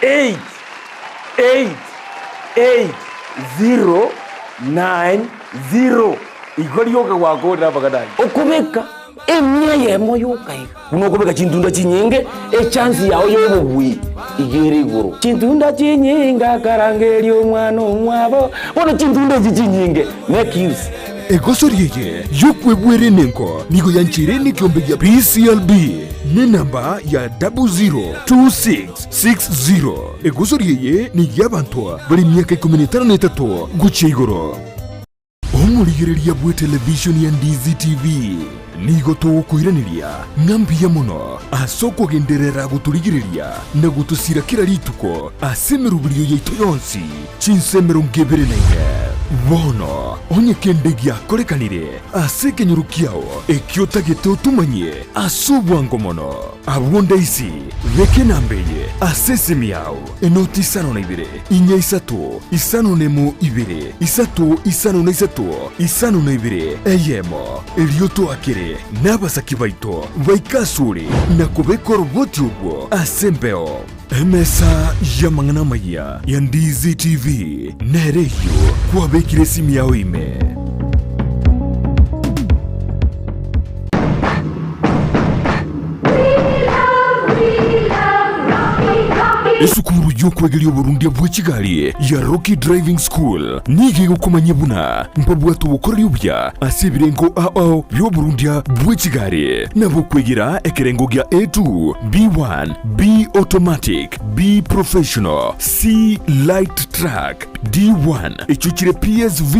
8888090 igo rioka gwakorire amang'ana ayio. Okobeka Emia eyemo yoka iga. Buna okobeka chintunda chinyinge, echansi yao y'obobui iga ere igoro. Chintunda chinyinge akarangeria omwana omwabo, bono chintunda echi chinyinge make use. Egosori eye y'okwebwera enengo nigo yancheire nekeombe gia PCLB nenamba ya 002660. Egosori eye ney'abanto bare emiaka ikomi na etano na etato gochia igoro. Omorigereria bw'etelevishoni ya Ndizi TV nigo togokoiraneria ng'a mbuya mono ase okogenderera gotorigereria na gotosira kera rituko ase emeroberio yaito yonsi chinsa 24. Bono onye kende giakorekanire ase ekenyoro kiao ekio otagete otomanyie ase obwango mono, abwo ndaisi beka enamba eye ase esimi yao. Enoti isano na ibere, inya isato, isano nemo ibere, isato isano na isato, isano na ibere, eyemo. Erio toakere nabasaki baito baike asore na kobeka oroboti orwo ase embeo. Emesa y'amang'ana amayia ya Ndizi TV nere eyio kwabekire esimi yao ime. Esukuru y'okwegeria oborundia bwe chigari ya Rocky Driving School nigo egokomanyia buna mbabwate obokoreri obuya ase ebirengo ao bi'oborundia bwe chigari nabo okwegera ekerengo gia A2, B1, B automatic, B professional, C light truck. D1 echio chire PSV,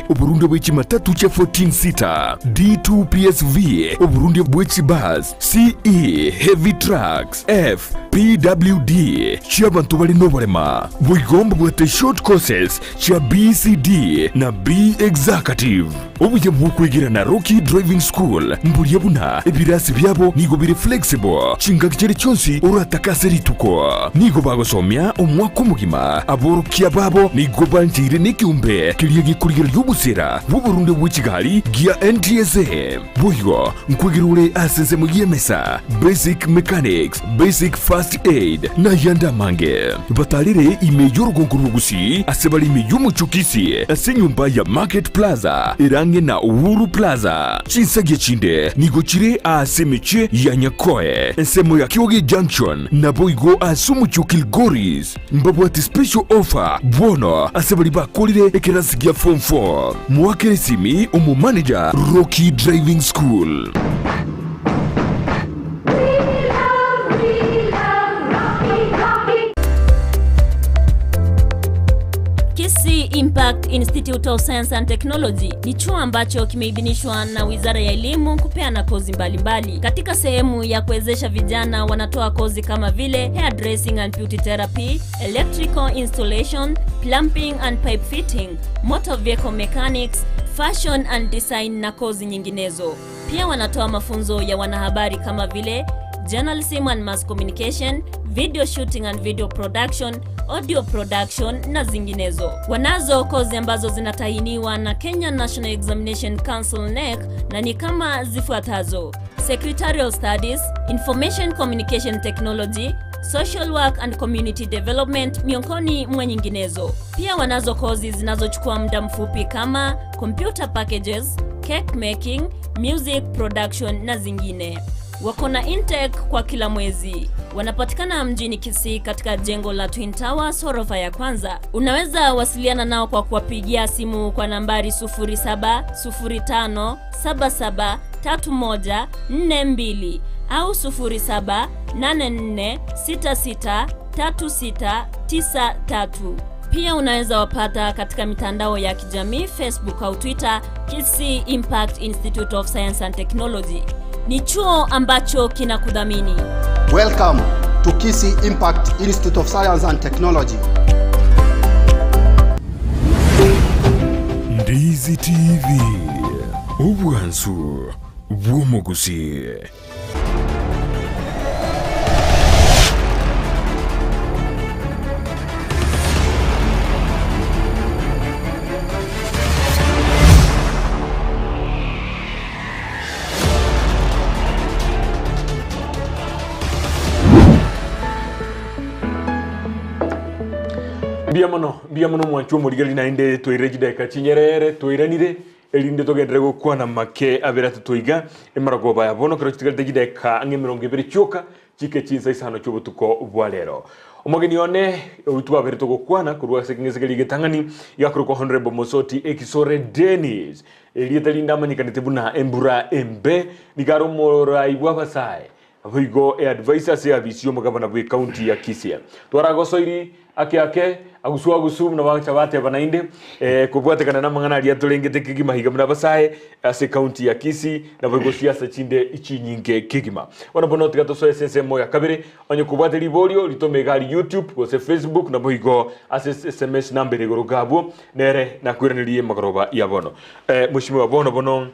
oborundia bwe chimatatu chia 14 seater, D2 PSV, oborundia bwe chibus, CE, heavy trucks, F, PWD, chi'abanto bare noborema. Boigo mbabwate short courses chia BCD na B Executive. Obuya bw'okwegera na Rocky Driving School mboria buna ebirasi biabo nigo bire flexible chingaki chiria chionsi oratake ase rituko. Nigo bagosomia omwaka omogima. Aborokia babo nigo bancheire nekeombe keria gekorigereria obosera bw'oborundia bwe chigari gia NTSA. Boigo nkwegera ore ase ensemo y'emesa, basic mechanics, basic first aid, na ayande amange. Batarere ime y'orogongo rw'Ogusii ase bare ime y'omochie o Kisii ase enyomba ya Market Plaza ere ang'e na Uhuru Plaza. Chinsagia chinde nigo chire aase emechie ya Nyakoe, ensemo ya Kioge Junction, naboigo ase omochie o Kilgoris. Mbabwate special offer bono ase baria bakorire ekerasi gia form 4. Moakere esimi omomanager Rocky Driving School. Kisii Impact Institute of Science and Technology ni chuo ambacho kimeidhinishwa na Wizara ya Elimu kupeana kozi mbalimbali. Katika sehemu ya kuwezesha vijana wanatoa kozi kama vile hairdressing and beauty therapy, electrical installation, plumbing and pipe fitting, motor vehicle mechanics, fashion and design na kozi nyinginezo. Pia wanatoa mafunzo ya wanahabari kama vile journalism and mass communication, video shooting and video production, audio production na zinginezo. Wanazo kozi ambazo zinatahiniwa na Kenya National Examination Council KNEC na ni kama zifuatazo: Secretarial Studies, Information Communication Technology, Social Work and Community Development miongoni mwa nyinginezo. Pia wanazo kozi zinazochukua muda mfupi kama computer packages, cake making, music production na zingine. Wako na intake kwa kila mwezi. Wanapatikana mjini Kisii katika jengo la Twin Towers ghorofa ya kwanza. Unaweza wasiliana nao kwa kuwapigia simu kwa nambari 0705773142 au 0784663693. Pia unaweza wapata katika mitandao ya kijamii Facebook au Twitter, Kisii Impact Institute of Science and Technology. Ni chuo ambacho kinakudhamini. Welcome to Kisii Impact Institute of Science and Technology. Ndizi TV, obwansu bw'omogusii. Mbuya mono, mbuya mono mwanchwa omorigeri naende toire chidakika chinyerere twairanire erinde togenderere gokwana make abere atotoiga emarogoba ya bono kero chitigarete chidakika ang'e emerongo ebere chioka chike chinsa isano chi'obotuko bwa rero. Omogeni one oyio twabere togokwana korwa ase ekeng'ese keria egetang'ani igakorokwa Honourable Mosoti Ekisore Dennis erieta rinde amanyekanete buna embura embe nigo are omorai bw'abasae Boigo eadvice ase eabisi y'omogabana bw'ecounty ya Kisii. Twaragosoiri ake ake, agusu agusu buna bagocha bateba naende, eh, kobwatekana namang'ana aria torengete kegima iga buna abasae ase ecounty ya Kisii naboigo siasa chinde chinyinge kegima. Bono bono tiga tosoe ase ensemo ya kabere, onye kobwate riborio ritome iga aria YouTube gose Facebook naboigo ase sms number ere igoro iga abwo nere nakoiranerie magoroba ya bono. Eh, Mweshimiwa bono bono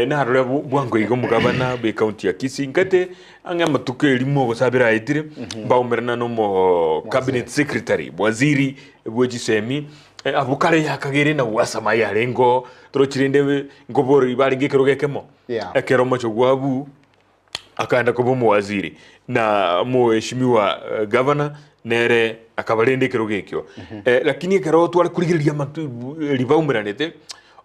Narore bwango iga omogabana bw'ecounty ya Kisii nkate ang'e amatuko erimo gose abere aetire mbaumerana na omo cabinet secretary waziri bwe chisemi abwo kare yakagere na gwasama yarengeo torochi rende nkoboreri barenge ekerogo ekemo Yeah. ekero omochie gwabu akaenda koba omowaziri na omoeshimiwa governor nere akaba rende ekerogo ekio. Lakini ekero tware korigereria amatu ribaumeranete,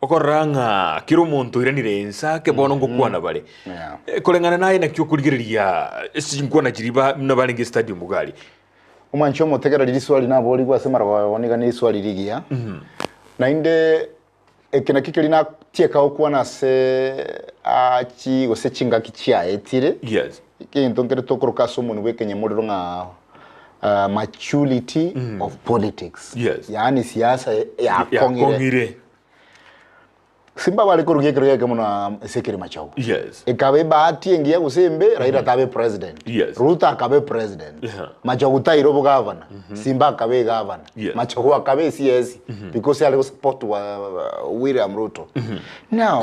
okorora ng'a kera omonto oiranire ense ake bono ngokwana bare. Yeah. Koreng'ana naye naki okorigereria ase chinkwana chiria ba buna barenge estadium iga aria? Omwanchi omotegereri riswali naborigwe ase amarogo niga neriswali rigiya. Naende Eke nakio keria natieka gokwana ase achi gose chingaki chiaetire. Yes. Egento nkere tokoroka ase omonwa bw'ekenyamorero ng'a Maturity of politics. Yes. Yaani siasa yakong'ire. Yakong'ire. Simba bare korugia ekero geke mono ase ekerima chiabo. Yes. Ekaba ebahati engiya gose embe, Raila tabe president. Yes. Ruto akabe president. Yeah. Machogu taire obogavana. Simba akabe egavana. Yes. Machogu akabe CS because are support wa William Ruto. Now,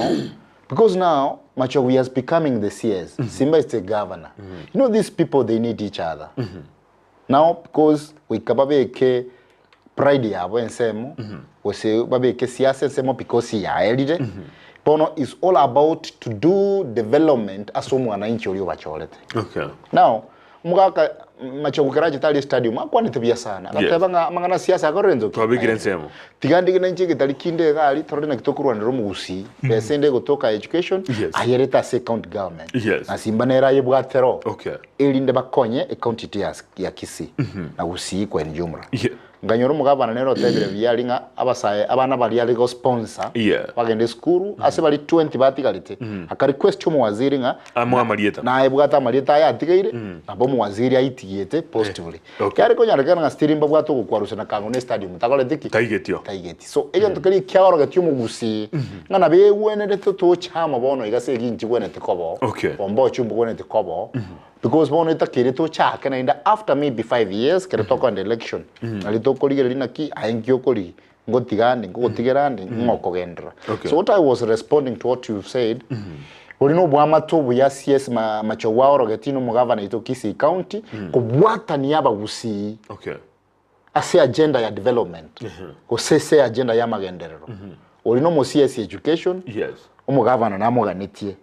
because now Machogu is becoming the CS. Simba is the governor. You know these people they need each other. Now because goika babeke pride yabo ensemo gose babeke siasa ensemo because yaerire bono is all about to do development ase omwananchi oria obachorete. Okay. Now omogaka Machogu kero achete aria estadium akwanete buya sana agateba ng'a amang'ana siasa akorire nsoki Twabekire ensemo. Tiga ndige nainche egetari kinde iga aria torore naki tokorwanera omogusii besa ende egotoka education Yes. ayerete ase ecounty government Yes. na Simba nere ayebwate ro Okay. erinde bakonye ecounty ete ya ya Kisii na Gusii kwa in jumla. Yeah. Nkanyora omogabana nere otebire buya aria ng'a abasae abana baria are gosponsor Yeah. bagende esukuru ase baria 20 batigarete aka request omowaziri ng'a Amoe amarieta. naebwate amarieta aye atigaire nabo omowaziri aitigiete positively. Okay. Kiare konyarekana ng'a still mbabwate ogokwarusana na kang'u na estadium takoreti ki? Taigetio. Taigeti. So egento keria kiaorogetie omogusii ng'a nabo egwenerete toche amo bono iga ase eginchi gwenerete koba oo, Okay. bomba ochumba gwenerete koba oo, because bono etakeire tochake naende after maybe 5 years kero tokoenda election, nari tokorigereria naki aye nki okorigia, ngotiga ande, ngogotigera ande, ng'o okogenderera. Okay. So what I was responding to what you've said, bori na oboamate obuya CS ma- Machogu aorogetie na omogavana oito Kisii County, kobwatania abagusii Okay. ase agenda ya development, gose ase agenda ya amagenderero. Oria na omo CS education, Yes. omogavana namoganetie.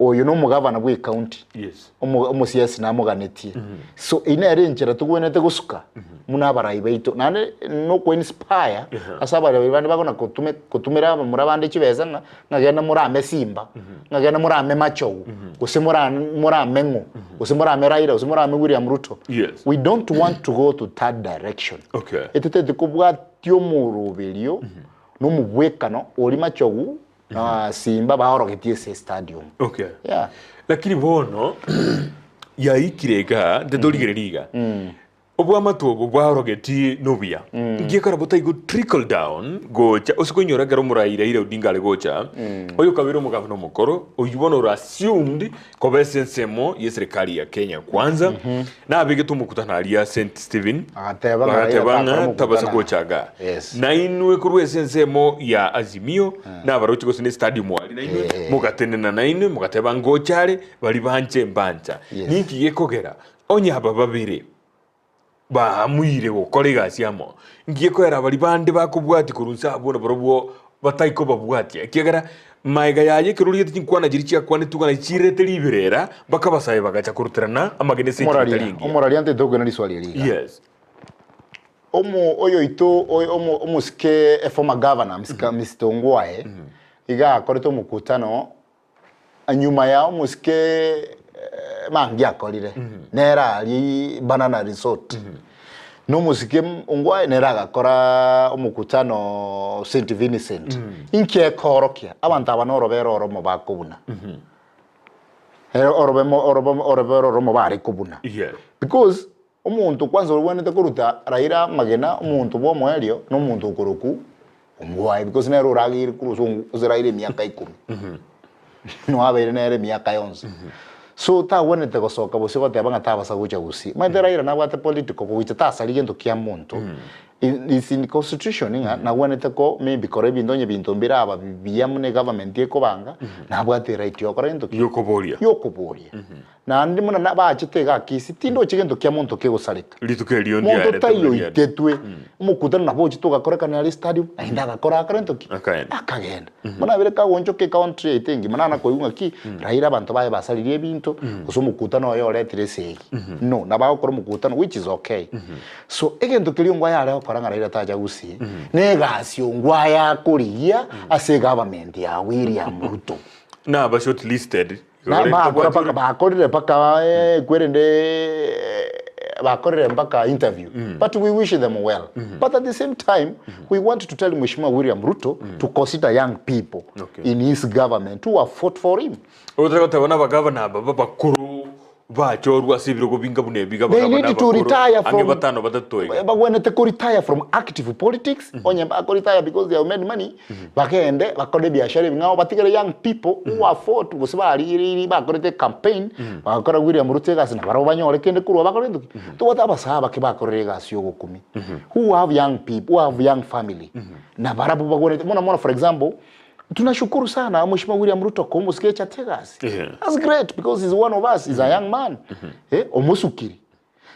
Oyo na omogavana bwe ecounty, Yes. omo omo CS namoganetie. So eyio nere enchera togwenerete gosuka buna abarai baito. Naende noko inspire ase abarai bande bakona kotume kotumera abamura bande chibesa ng'a ng'a genda morame Simba, ng'a genda morame Machogu, gose mora morame ng'o, gose morame Raila, gose morame William Ruto. Yes. We don't want to go to that direction. Okay. Etoteti kobwatia omoroberio na omobwekano oria Machogu na Simba baorogetie ase estadium. Okay. Yeah. Lakini bono yaikire iga ntetorigereria iga obwamate obo bwaorogetie nobuya ngiekora botaigo trickle down gocha ase koinyora ekero omorai Raila Odinga are gocha oyo okabera omogavana omokoro oywo bono ore assumed koba ase ensemo ye serikali ya Kenya kwanza nabegete omokutano aria St Stephen Agateba ng'a Raila bagateba takora ng'a omokutano tabasa aa. gocha igaa Yes. nainwe korwa ase ensemo ya Azimio nabaroche gose ne stadium aria nainwe mogatenena nainwe mogateba ngocha are baria banche mbancha Yes. ninki gekogera onye aba babere baamuire gokora egasi amo nki gekoera baria bande bakobwatia korwa inse abwo nabarobwo batai kobabwatia ekiagera maega yaye ekero oriete chinkwana chiria chiakwanetwe iga chirete riberera mpaka abasae bagacha koruterana amagena ase enchera Omoraria, etari engiya. omoraria ntete okoina riswali eri iga. Yes. Omo oyoito oyo omo omosike e former governor Mr. Mr. Ongwae iga akorete omokutano nyuma ya omosike mangi akorire nere aria Banana Resort na omosike Ongwae nere agakora omokutano St Vincent inki ekorokia abanto aba norobere oromo bakobuna orobemo orobo orobere oromo bare kobuna Yes. because Omonto kwanza orogwenerete koruta Raila amagena, omonto bw'omoerio, na omonto okorokwa omwaye, because nere orageire korwa ase ong- ase Raila emiaka ikomi. Noabeire nere emiaka yonsi. So tagwenerete gosoka bosio goteba ng'a tabasa gocha gusii. Omanyete Raila nabwate political gocha tasaria gento kia monto, in is in constitution ng'a nagwenerete ko maybe kora ebinto onye ebinto mbire aba buya buna egovernment ekobanga, nabwate eright yokora gento ki? Yokoboria. Yokoboria. Naende buna nabachete iga Akisi, tindochi gento kia monto kegosareka. Rituko erio Monto ndiarete taiyo buna riare. oitetwe, omokutano nabo ochete ogakorekana aria stadium, naende agakora akore gento ki? Akaenda. Akagenda. Bono abere kagonchoka ecountry yaito engima, nana koigwa ng'aki, Raila abanto baye basaririe ebinto, gose omokutano oye oretire esegi. No, nabo agokora omokutano which is okay. So, egento keria ongwae are gokora ng'a Raila tacha gusii, na egasi ongwae akorigia ase egovernment ya William Ruto. Naba shortlisted Na bakora paka bakorire paka eh, kwerende eh, bakorire mpaka interview but we wish them well but at the same time we want to tell Mheshimiwa William Ruto to consider young people Okay. in his government who have fought for him Otari goteba na abagavana aba babakoro Bachorwe ase ebirogo binga buna ebi They gabana need to abakoro retire ang'e from batano batato iga. Bagwenerete ko retire from active politics, onye bako retire because they have made money, bagende bakore ebiashara ebing'ao batigere young people who afford gose barigereiri bakorete campaign, bagakora William Ruto egasi nabarabwo banyore kende korwa bakore gento ki? Tobwate abasae abake bakorire egasi ya ogokumia, who have young people, who have young family, nabarabwo bagwenerete, mono mono for example, Tunashukuru sana Mheshimiwa William Ruto komosika echate egasi. Yeah. That's great because he's one of us, he's a young man. Eh, omosukiri.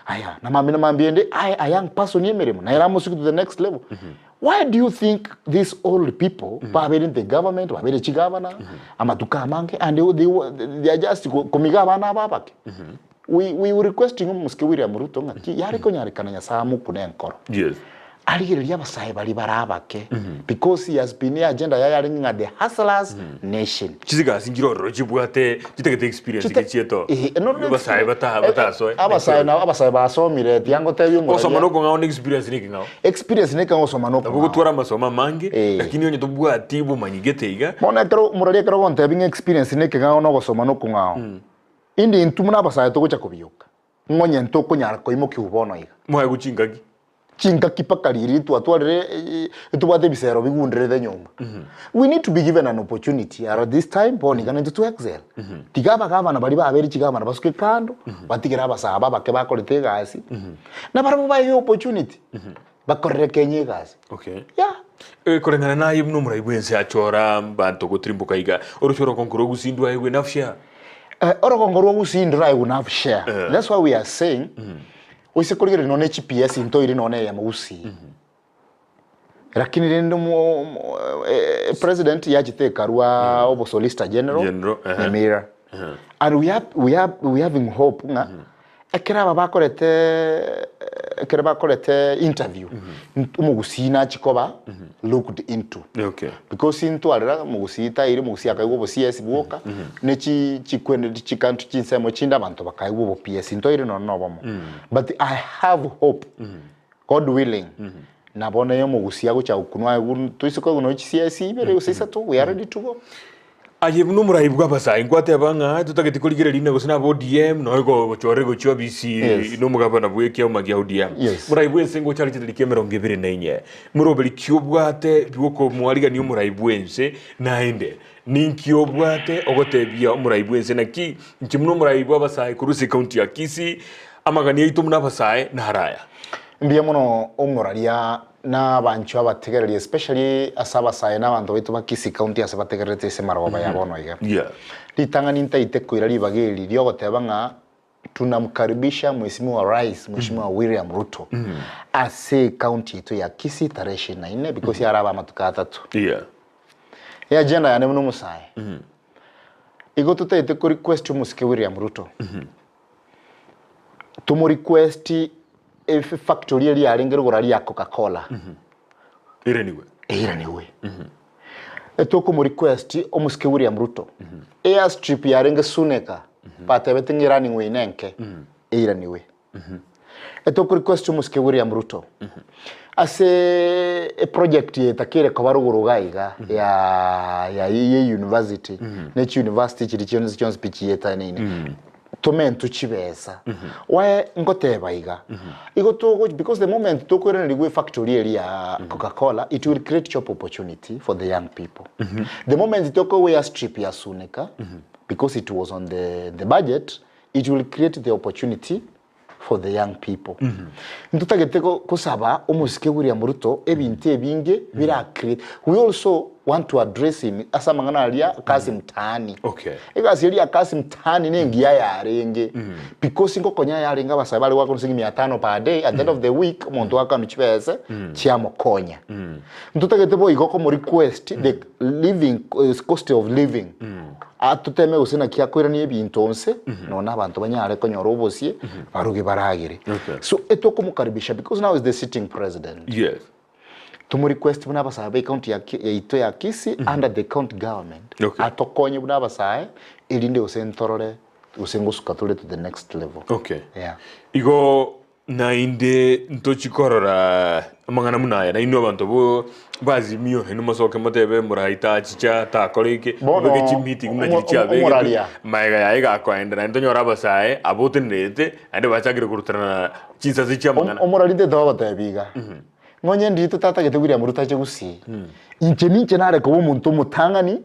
Aya, na mambi na mambi ende, aye a young person yemeremo, naye ramosuki to the next level. Why do you think these old people babere in the government, babere chigavana, amatuko amange, and they, they, they are just komiga abana aba abake. We, we were requesting omosike William Ruto ng'aki yare konyarekana Nyasaye amokune enkoro. Yes. Arigereria abasae baria bare abake because he has been agenda yaye arenge ng'a the hustlers nation. Chisigasi nchire ororo chibwate chitagete experience Chita- gechieto Eh, no, no, abasae bata eh, batasoe abasae nabo abasae basomire tiangotebia Gosoma omoraria nokong'ao na experience nekeng'ao experience nekang'ao gosoma nabo nokong'ao gotwara amasomo amange Eh. lakini onye tobwati obomanyi gete iga Bono ekero omoraria ekero ogontebia ng'a experience nekeng'ao na ogosoma nokong'ao indi intwe buna abasae togocha kobioka ng'onye ntokonyara koimokiwa bono iga. Mwaye gochingaki Chingaki mpaka riria twatwarire tobwate ebisero bigunderete nyomba. We need to be given an opportunity at this time bono iga naintwe to excel. Tiga abagavana baria babere chigavana basuke kando, batigere abasae aba abake bakorete egasi, nabarabwo baewe opportunity, bakorere Kenya egasi. Okay. Yeah. Eh, koreng'ana naye buna omorai bw'ense achora abanto gotirimboka iga, oroche orogongo rwa Gusii ndwaegwe enough share? Eh, orogongo rwa Gusii nduraegwe enough share. That's why we are saying, Oise korigereria nonya ne chips ntoire nonya eyemo gusii. Lakini rende omo omo president yachete ekarwa obo solicitor general General, ehe. Nyamira. And we are, we are, we having hope ng'a ekero aba bakorete ekero bakorete interview omogusii nachi koba looked into. Okay. Because intwarera omogusii tairi omogusii akaigwa obo CS bwoka ne chi chikwene chikantu chinsemo chinde abanto bakaigwa obo PS ntoire nonya na obomo. But I have hope God willing nabo naye omogusii agocha gokunwa aigwe toise koigwa nonya chi CS ibere gose isato we are ready to go. Aye buna omorai bw'abasae nkwateba ng'a totageti korigereria rina gose naba ODM noe gochorire gochia obisi Yes. na omogabana bw'ekiauma gia ODM. Yes. Morai bw'ense ngochare chitariki emerongo ebere na inye. Moroberi ki obwate bw'okomoarigania omorai bw'ense naende ninki obwate ogotebia omorai bw'ense naki inche buna omorai bw'abasae korwa ase ecounty ya Kisii amagani aito buna abasae naro aya. Mbuya mono omoraria na abanchwa abategereri especially ase abasae na abanto baito ba Kisii County ase bategererete ase emarogoba ya bono iga. Yeah. Ritang'ani ntaite koira ribaga eri riogoteba ng'a tunamkaribisha Mheshimiwa Rais Mheshimiwa William Ruto ase ecounty yaito ya Kisii tarehe ishirini na nne because yaraba amatuko atato. Yeah. Eagenda yane buna omosae igo totaete ko request omosike William Ruto Tomo request efactory eria yarenge rogoro aria ya Coca Cola. Eiranigwe. Eiranigwe. Etokomo request omosike William Ruto. Airstrip yarenge Suneka batebete ng'a eranigwe ine enke eiranigwe. Etoko request omosike William Ruto ase eproject etakeire koba rogoro iga iga ya ya ye university ne chiuniversity chiria chionsi chionsi pi chietaneine. Tomentwe chibesa. Why ngoteba iga? Igo togo because the moment tokoiranerigwa efactory eria ya Coca Cola it will create job opportunity for the young people. The moment tokoigwa airstrip ya Suneka because it was on the, the budget it will create the opportunity for the young people. Ntotagete go- kosaba omosike William Ruto ebinto ebinge bira create. We also want to address him ase amang'ana aria kazi mtaani. Okay. Egasi eria ya kazi mtaani nengiya yarenge because ngokonya yarenge abasae bare goakana silingi mia tano per day at the end of the week omonto akanwa chibese chiamokonya. Ntotagete boigo komo request the living cost of living Atoteme gose naki akoirania ebinto onse, nonya abanto banyare konyora obosie, baruge baragere. Okay. So etokomokaribisha because now is the sitting president. Yes. Tomo request buna abasae ba ecounty ya Ki- yaito ya Kisii under the county government. Okay. Atokonye buna abasae erinde gose ntorore gose ngosuka tore to the next level. Okay. Yeah. Igo. Naende ntochi korora amang'ana buna aya, nainwe abanto bo b'Azimio, nainwe mosoke motebe morai tachicha takora eke, Bono, mobeke chimeeting buna chiria omo- chiabegetwe, omoraria. magega yaye gakoenda naende tonyore abasae aba otenerete, naende bachakire korutanana chinsase chi'amang'ana. Omorari ntete ogotebia iga, ng'onye ndiri totatagete William Ruto ache gusii, inche ninche nare koba omonto omotang'ani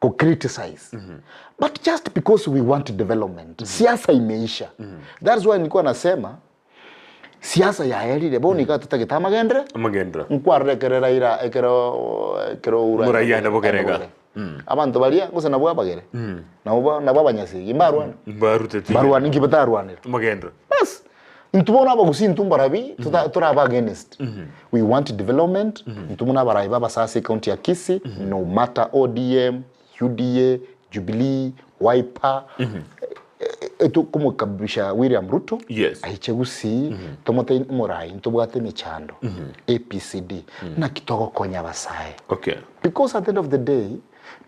go criticize but just because we want development siasa imeisha that's why nilikuwa nasema siasa yaerire bono iga totagete amagendere Amagendera. nkwarora ekero Raila ekero ekero Uhuru Omoraia aende bogere iga. Abanto baria gose nabwo abagere nabo ba nabo abanyasegi mbarwane Mbarutete. mbarwane inki batarwanera Amagendera. Bas, intwe bono abagusii intwe mbarabi tota- torabe against. We want development, intwe buna abarai ba abasasi ecounty ya Kisii, no matter ODM, UDA, Jubilee, Wiper, etokomokabisha William Ruto Yes. aiche gusii tomotebi omorai ntobwate emechando APCD naki togokonya abasae Okay. because at the end of the day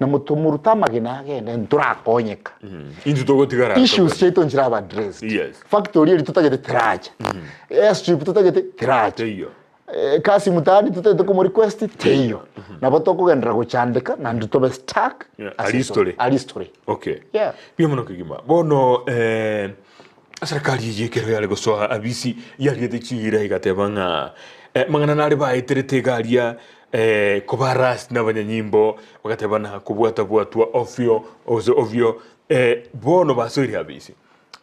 Namotomorute amagena agende ntorakonyeka. Intwe togotigara Issues chiaito nchiraba addressed. Yes. Factory eri totagete teracha. Airstrip totagete teracha. Teiyo. Eh, kasi mtaani totagete komo request teiyo. Nabo tokogenderera gochandeka naende tobe stuck. Yeah, ase ari history. Ari history. Okay. Yeah. Mbuya mono kegima. Bono eh, serikali eye ekero yare gosoa abisi yariete chiira egateba ng'a eh, mang'ana nare baeterete iga aria eh, koba na abanyanyimbo bagateba na kobwata-bwatwa ofio ose ovio eh, bono basoire abisi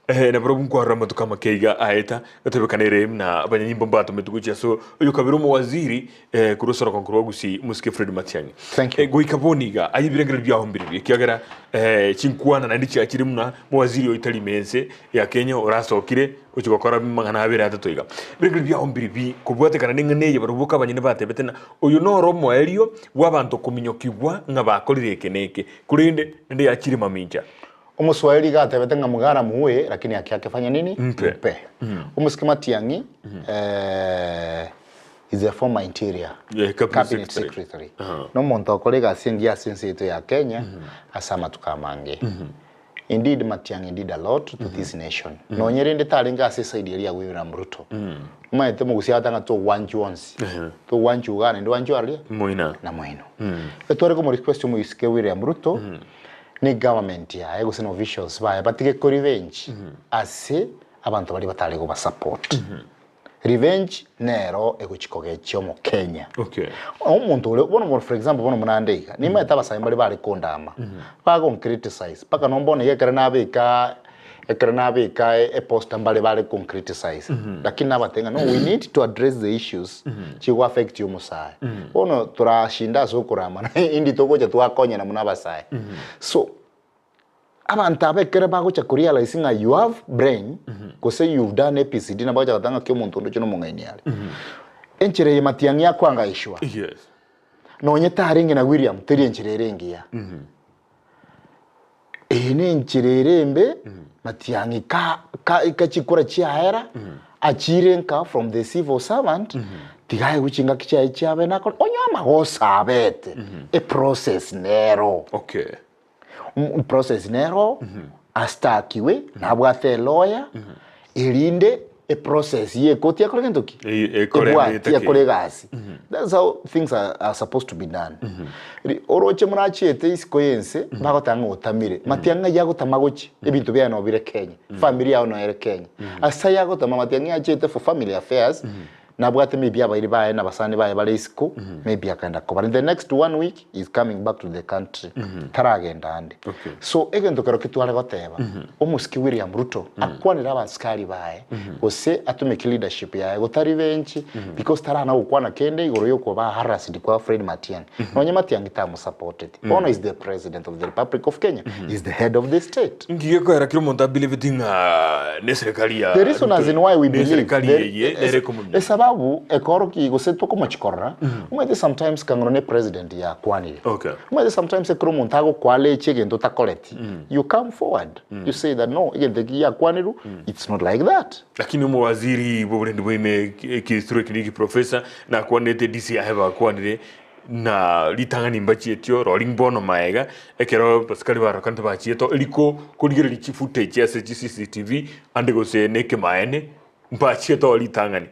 eh, na barobwo nkwarora amatuko amake iga aeta gatebekana ere na abanyanyimbo mbatometwe gochia ase oyo kabere omowaziri eh, korwa ase orogongo rwa Gusii Mosike Fred Matiang'i. Thank you. Eh, goika bono iga aye ebirengererio biao mbiribio ekiagera eh, chinkwana naende chiachire buna mowaziri oyo tari ime ense ya Kenya orasokire gochia gokora amang'ana abere atato iga. Ebirengererio biao mbiribi kobwatekana neng'ana eye barobwo boka abanyene batebete ng'a oyo noro omoerio bw'abanto kominyokigwa ng'a bakorire eke na eke, korende naende yachire mamincha. Omoswahili iga atebete ng'a mugara muue lakini haki yake fanya nini? Mpe. Mpe. Omosike Matiang'i eh, is a former interior Yeah, cabinet cabinet secretary. secretary. Nomonto okora egasi engiya ase ense yaito ya Kenya ase amatuko amange. Indeed Matiang'i did a lot to this nation. Nonye rende tarenge ase eside eria ya William Ruto. Omanyete omogusii agote ng'a togwanchwa onsi. Togwanchwa igaa naende gwanchwa aria Moina. na moino. Etware komo request omoisike William Ruto ne government yaye gose na officials baye batige ko revenge ase abanto baria batare koba support. Revenge nero egochi kogechia omokenya. Okay. Omonto ore bono bono for example bono buna nde iga, nimanyete abasae mbare bare kondama, bagon criticize mpaka nonye bono iga ekero nabeka ekero nabeka eposter mbare bare kon criticize lakini nabatebia ng'a no we need to address the issues chigo affect omosae. Bono torashinda ase okoramana indi togocha twakonyana buna abasae. So Abanto aba ekero bagocha ko realize ng'a you have brain, gose you've done ABCD, nabo bagocha goteba ng'aki omonto onde oche nomong'aini are. Enchera eye Matiang'i akoangaishwa, Yes. nonye tarenge na William, teri enchera ere engiya. Eye ne enchera ere embe, Matiang'i ka ka ka chikura chiaera, achire nka from the civil servant, tiga aegwe chingaki chiaye chiabe nakore, onye amagoso abete, eprocess nero. Okay. Process nero astakiwe nabwate elawyer erinde eprocess ye ekoti ekore gento ki? Ekore Ebwati etake. ekore egasi. That's how things are, are supposed to be done. Ri- Oroche morachiete isiko yense bagoteba ng'a otamire. Matiang'i ng'ai agotama gochia? Ebinto biaye nabo bire Kenya. Family yao noyo ere Kenya. Ase ayio agotama matiang'i achiete for family affairs Nabwate maybe abairi baye na abasani baye bare isiko, maybe akaenda kobara. In the next one week he is coming back to the country. Taragenda ande. Okay. So egento kero ki tware goteba, omosike William Ruto akwanere abasikari baye gose atumeke leadership yaye gota revenge because tarana gokwana kende igoro yokoba harassed kwa Fred Matiang'i. Nonye Matiang'i tamosaporteti. Bono is the president of the Republic of Kenya. He is the head of the state. Nki gekoera kera omonto abiliveti ng'a neserikari ya The reason as in why we Ruto, believe neserikari the- eye nere ekomominyokia. esababu ekoroki gose tokomochikorora omanyete sometimes kang'ono ne president yakwanire Okay. omanyete sometimes ekero omonto agokwalechi egento otakoreti you come forward you say that no egento eki giakwanirwe it's not like that Lakini omowaziri bw'oborendi bwaime ekesuro eke niki professor nakwanete DCI bakwanire Na ritang'ani mbachietio rori mbono maega, ekero abasikari barokanete bachiete eriko korigereria chifootage ase chi CCTV ande gose nekemaene. Mbachiete oo ritang'ani.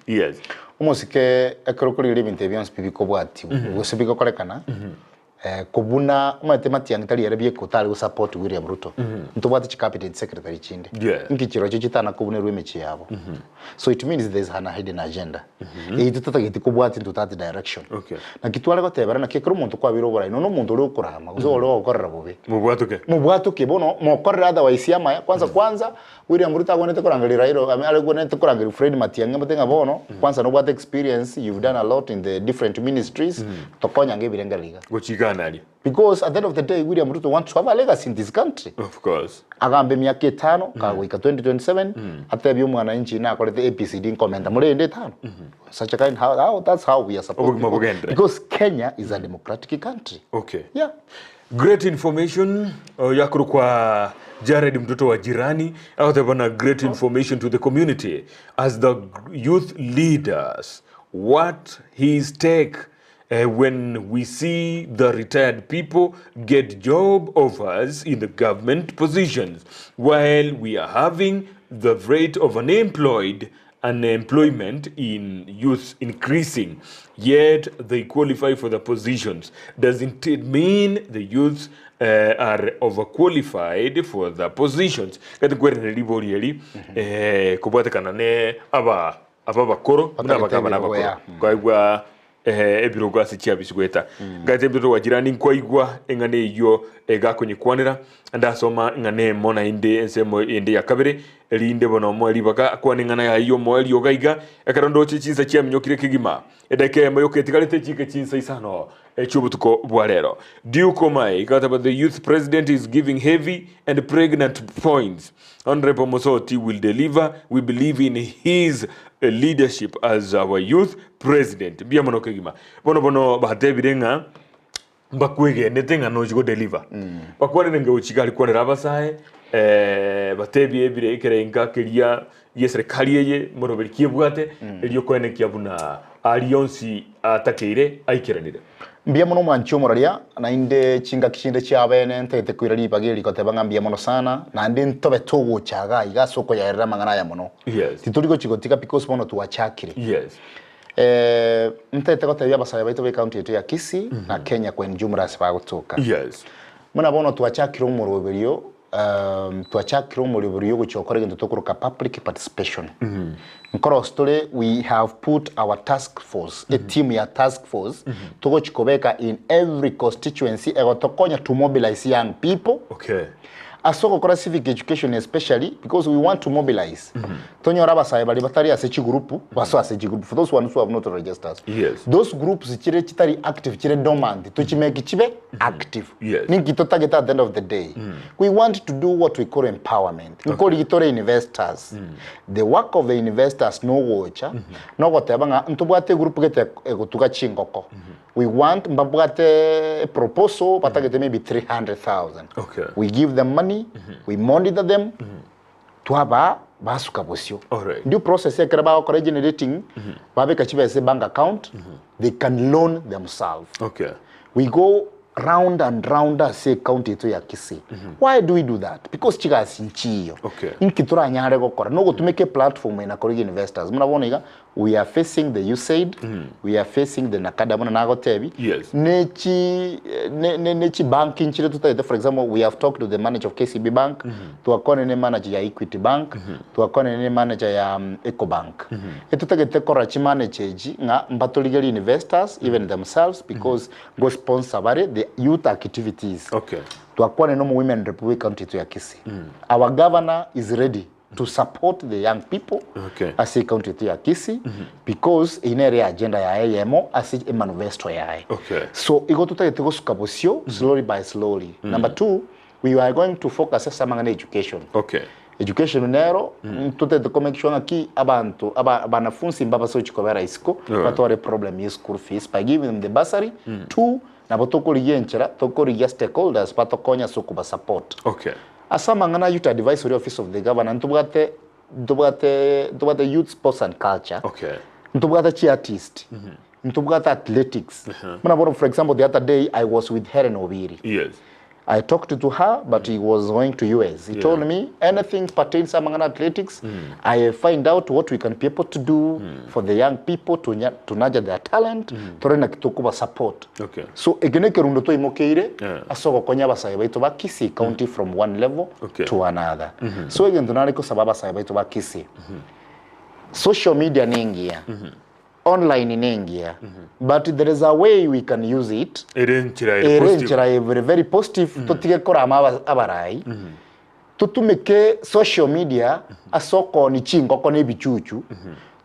Yes. Omosike ekero okorigereria ebinto ebi bionsi pi bikobwatiwa gose bigokorekana, kobuna omanyete Matiang'i tari ere bieka otare go support William Ruto, ntobwate chi cabinet secretary chinde, inki chirochio chitana kobunerwa emechie yabo. So it means there is an hidden agenda eyio totageti kobwatia into that direction. Naki tware gotebera naki ekero omonto kwabeire oborai nonya omonto oria okorama gose oria ogokorera bobe, Mobwatoke. mobwatoke bono mokorere otherwise amaya kwanza kwanza William Ruto agwenerete korangeria Raila I mean agwenerete korangeria Fred Matiang'i amotebi ng'a bono kwanza nobwate experience you've done a lot in the different ministries tokonyange ebirengererio iga. Gochikana aria. Because at the end of the day William Ruto wants to have a legacy in this country. Of course. Agambe emiaka etano kagoika 2027 atebie omwananchi nakorete ABCD nkomenta more ende etano. Such a kind how, how that's how we are supposed Obogima to go. bogenderere. Because Kenya is a democratic country. Okay. Yeah. Great information oyo akorokwa Jared mtoto wa jirani agoteba na great information to the community as the youth leaders what his take eh, when we see the retired people get job offers in the government positions while we are having the rate of unemployed unemployment in youth increasing yet they qualify for the positions doesn't it mean the youths uh, are overqualified for the positions gati nkwerenera ribori eri eh, kobwatekana ne aba aba bakoro buna Batagete abagabana ebirogo, abakoro yeah. kwaigwa eh, ebirogo ase chiabisi goeta gati mtoto wa jirani nkwaigwa eng'ana eyio egakonyekwanera ndasoma ng'ana emo naende ensemo ende ya kabere erinde bono omoe ribaga akwane eng'ana yaye y'omoerio iga iga ekero ndoche chinsa chiaminyokire kegima edakika eyemo yoka etigarete chike chinsa isano chi'obotuko bwa rero. Duke Omae igateba the youth president is giving heavy and pregnant points Honourable Mosoti will deliver we believe in his leadership as our youth president mbuya mono kegima bono bono batebire ng'a mbakwegenete ng'a nochi go deliver bakwanire nge gochika aria kwanera abasae eh, batebie ebire ekerenga keria gie serikali eye moroberi kiebwate erio koenekia buna aria onsi atakeire aikeranire. Mbuya mono omwanchi omoraria, naende chingaki chinde chiabene ntagete koira ribaga eri goteba ng'a mbuya mono sana, naende ntobe togocha iga iga ase okoyaerera amang'ana aya mono. Yes. Titori gochi gotiga because bono twachakire. Yes. Eh, ntagete gotebia abasae baito ba ecounty yaito ya Kisii na Kenya kwa in jumla ase bagotoka. Yes. Buna bono twachakire omoroberio um, twachakire omoroberio ogochia gokora egento tokoroka public participation. Nkorosi tore we have put our task force, a team ya task force togochi kobeka in every constituency egotokonya to mobilize young people Okay. Ase ogokora civic education especially because we want to mobilize tonyore abasae baria batari ase chigroup basoe ase chigroup for those ones who have not registered Yes. those groups chire chitari active chire dormant tochimake chibe active Yes. ninki totagete at the end of the day we want to do what we call empowerment nkorigi tore investors the work of the investors nogocha nogoteba ng'a ntobwate egroup gete egotuga chingoko We want mbabwate proposal batagete maybe 300,000. Okay. We give them money, we monitor them, twaba basuka bosio. Alright. Ndio process ekero bagokora generating, babeka chibesa bank account, they can loan themselves. Okay. We go round and round ase county yetu ya Kisii. Why do we do that? Because chigasi nchiyo. Okay. Inki toranyare gokora nogotumeka platform ena korigia investors. Muna bono iga We are facing the USAID, we are facing the NACADA buna nagotebi, Yes. ne chi ne, ne, ne chi bank nchire totagete for example we have talked to the manager of KCB Bank, twakwane ne manager ya Equity Bank, twakwane ne manager ya um, Ecobank. Etotagete korora chi manager eji ng'a mbatorigerie investors even themselves because go sponsor bare the youth activities. Okay. Twakwane no women rep we county yetu ya Kisii. Our governor is ready to support the young people Okay. ase ecounty yetu ya Kisii because eyio nere agenda yaye eyemo ase emanifesto yaye Okay. so igo totagete gosuka bosio slowly by slowly number two we are going to focus ase amang'ana education Okay. education nero totagete ko make sure ng'aki abanto aba abanafunsi mbabase gochi kobera isiko Yeah. batware problem ya school fees by giving them the bursary two nabo tokorigia enchera tokorigia stakeholders batokonye ase okobasupport Okay. Ase amang'ana a Youth Advisory Office of the Governor ntobwate ntobwate ntobwate Youth Sports and Culture, Okay. ntobwate chiartist, ntobwate athletics. Buna bono for example the other day I was with Hellen Obiri. Yes. I talked to her but he was going to US. He told me anything pertains amang'ana athletics I find out what we can be able to do for the young people to, nya- to nurture their talent tore naki tokoba support. Okay. So eke ne ekerundo twaimokeire Yeah. ase ogokonya abasae baito ba Kisii County from one level Okay. to another. So egento nare kosaba abasae baito ba Kisii social media nengiya online nengiya but there is a way we can use it Ere enchera ere ere positive. enchera e very, very positive totige korama aba- abarai totumeke social media ase okoni chingoko na ebichuchu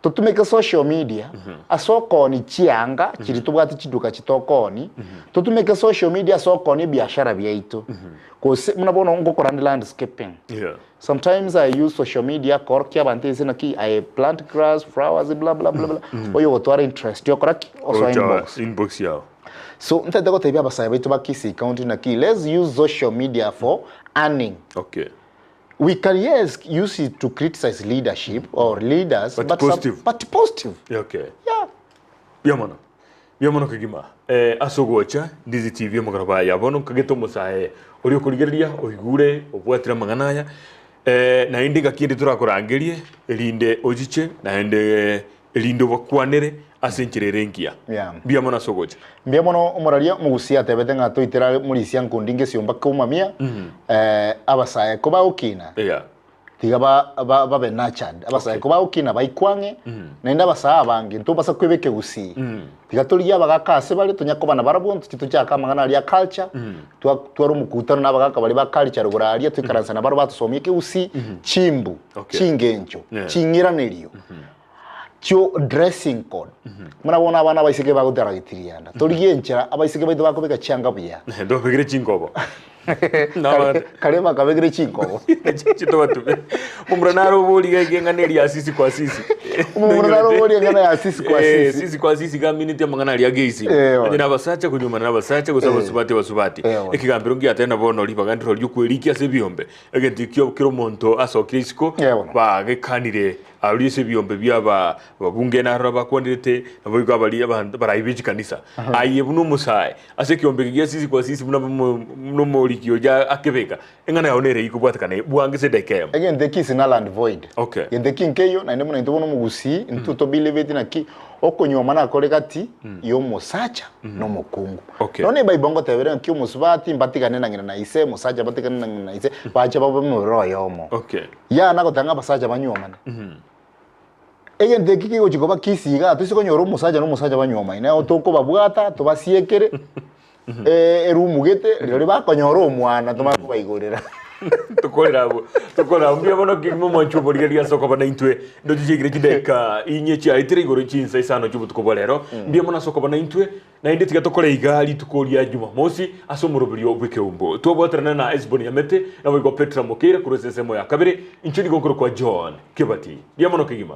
totumeke social media ase okoni chianga chiri tobwate chiduka chitokoni totumeke social media ase okoni ebiashara biaito gose buna bono ngokora ndi landscaping Yeah. Sometimes I use social media korokia abanto ense naki I plant grass, flowers, blah blah blah blah. Oyo gotwara interest yokora ki? Osoa Ocha inbox. inbox yao. So ntete gotebia abasae baito ba Kisii County naki let's use social media for earning. Okay. We can yes use it to criticize leadership or leaders But some- positive. but positive. Yeah, okay. Yeah. Mbuya mono. Mbuya mono kegima. Eh, ase ogocha Ndizi TV omogoroba aya bono nkagete omosae oria okorigereria oigure obwatire amang'ana aya eh, naende ngaki ende torakorangerie erinde ochiche naende erinde obakwanere ase enchera ere engiya. Yeah. Mbuya mono ase ogocha. Mbuya mono omoraria omogusia atebete ng'a toitere are morisia nkundi ngesiomba keumamia eh, abasae kobagokina Yeah. Tiga ba, ba, babe nurtured. Abasae ko bagokina baikwe ang'e, naende abasae abange ntobasa kweba ekegusii. Tiga torigie abagaka ase bare, tonya koba nabarabwo, ntochie tochake amang'ana aria a culture, twa tware omokutano na abagaka baria ba culture rogoro aria, toikaranse nabarabwo batosomia ekegusii, chimbu, Okay. chingencho, Yeah. ching'iranerio, chio dressing code. Buna bono abana abaiseke bagotara getirianda, torigie enchera abaiseke baito bakobeka chianga buya. Ntobabekere chinkobo. Kare kare bakabekire chinkobo. Chitobatube. Omomura nare oborie gaki eng'ana eria ya sisi kwa sisi. Omomura nare oborie eng'ana ya sisi kwa Eh, sisi. sisi kwa sisi gamineti amang'ana aria ageisi. Eh, bono. Onye na abasacha konyuomana na abasacha gose abasubati abasubati. Eh, bono. Ekegambero ngiateba na bono ribaga ndiro riokwerikia ase ebiombe. Egento ekio kera omonto asokire isiko Eh, bono. bagekanire aria ase ebiombe bia aba ababunge naroro abakwanerete naboigo abaria abanto abarai be chikanisa. Aye buna omosae Ase ekeombe eke gia sisi kwa sisi buna buna omoriki oria akebeka, eng'ana yao nere ikobwatekana bwango ase edaika eyemo. Egento eki is null and void. Okay. Gento eki nkeiyo, naende buna intwe bono omogusii, intwe tobiliveti naki okonyuoma nakore gati ya omosacha na omokungu. Okay. Nonya ebible ngotebere ng'aki omosubati mbatigane na ng'ina na ise, omosacha batigane na ng'ina na ise, bache babe omobere oyomo. Okay. Yana goteba ng'a abasacha banyuomane. Egento eki kegochia koba kisi igaa, toise konyora omosacha na omosacha banywomaine, nabo tokobabwata tobasiekere erumu gete, rirorio bakonyora omwana tomanye kobaigorera. Tokorera abwo, tokorera abwo. Mbuya mono kegima omwanchi omorigereria ase okoba naintwe. Ndoche chiaikire chidakika inye chiaetire igoro chinsa isano chi'obotuko bwa rero. Mbuya mono ase okoba naintwe, naende tiga tokore iga rituko ria Jumamosi ase omoroberio bw'ekeumbu. Twabwaterana na Esboni Nyamete, naboigo Petra Mokeira korwa ase ensemo ya kabere. Inche nigo nkorokwa John Kebati. Mbuya mono kegima.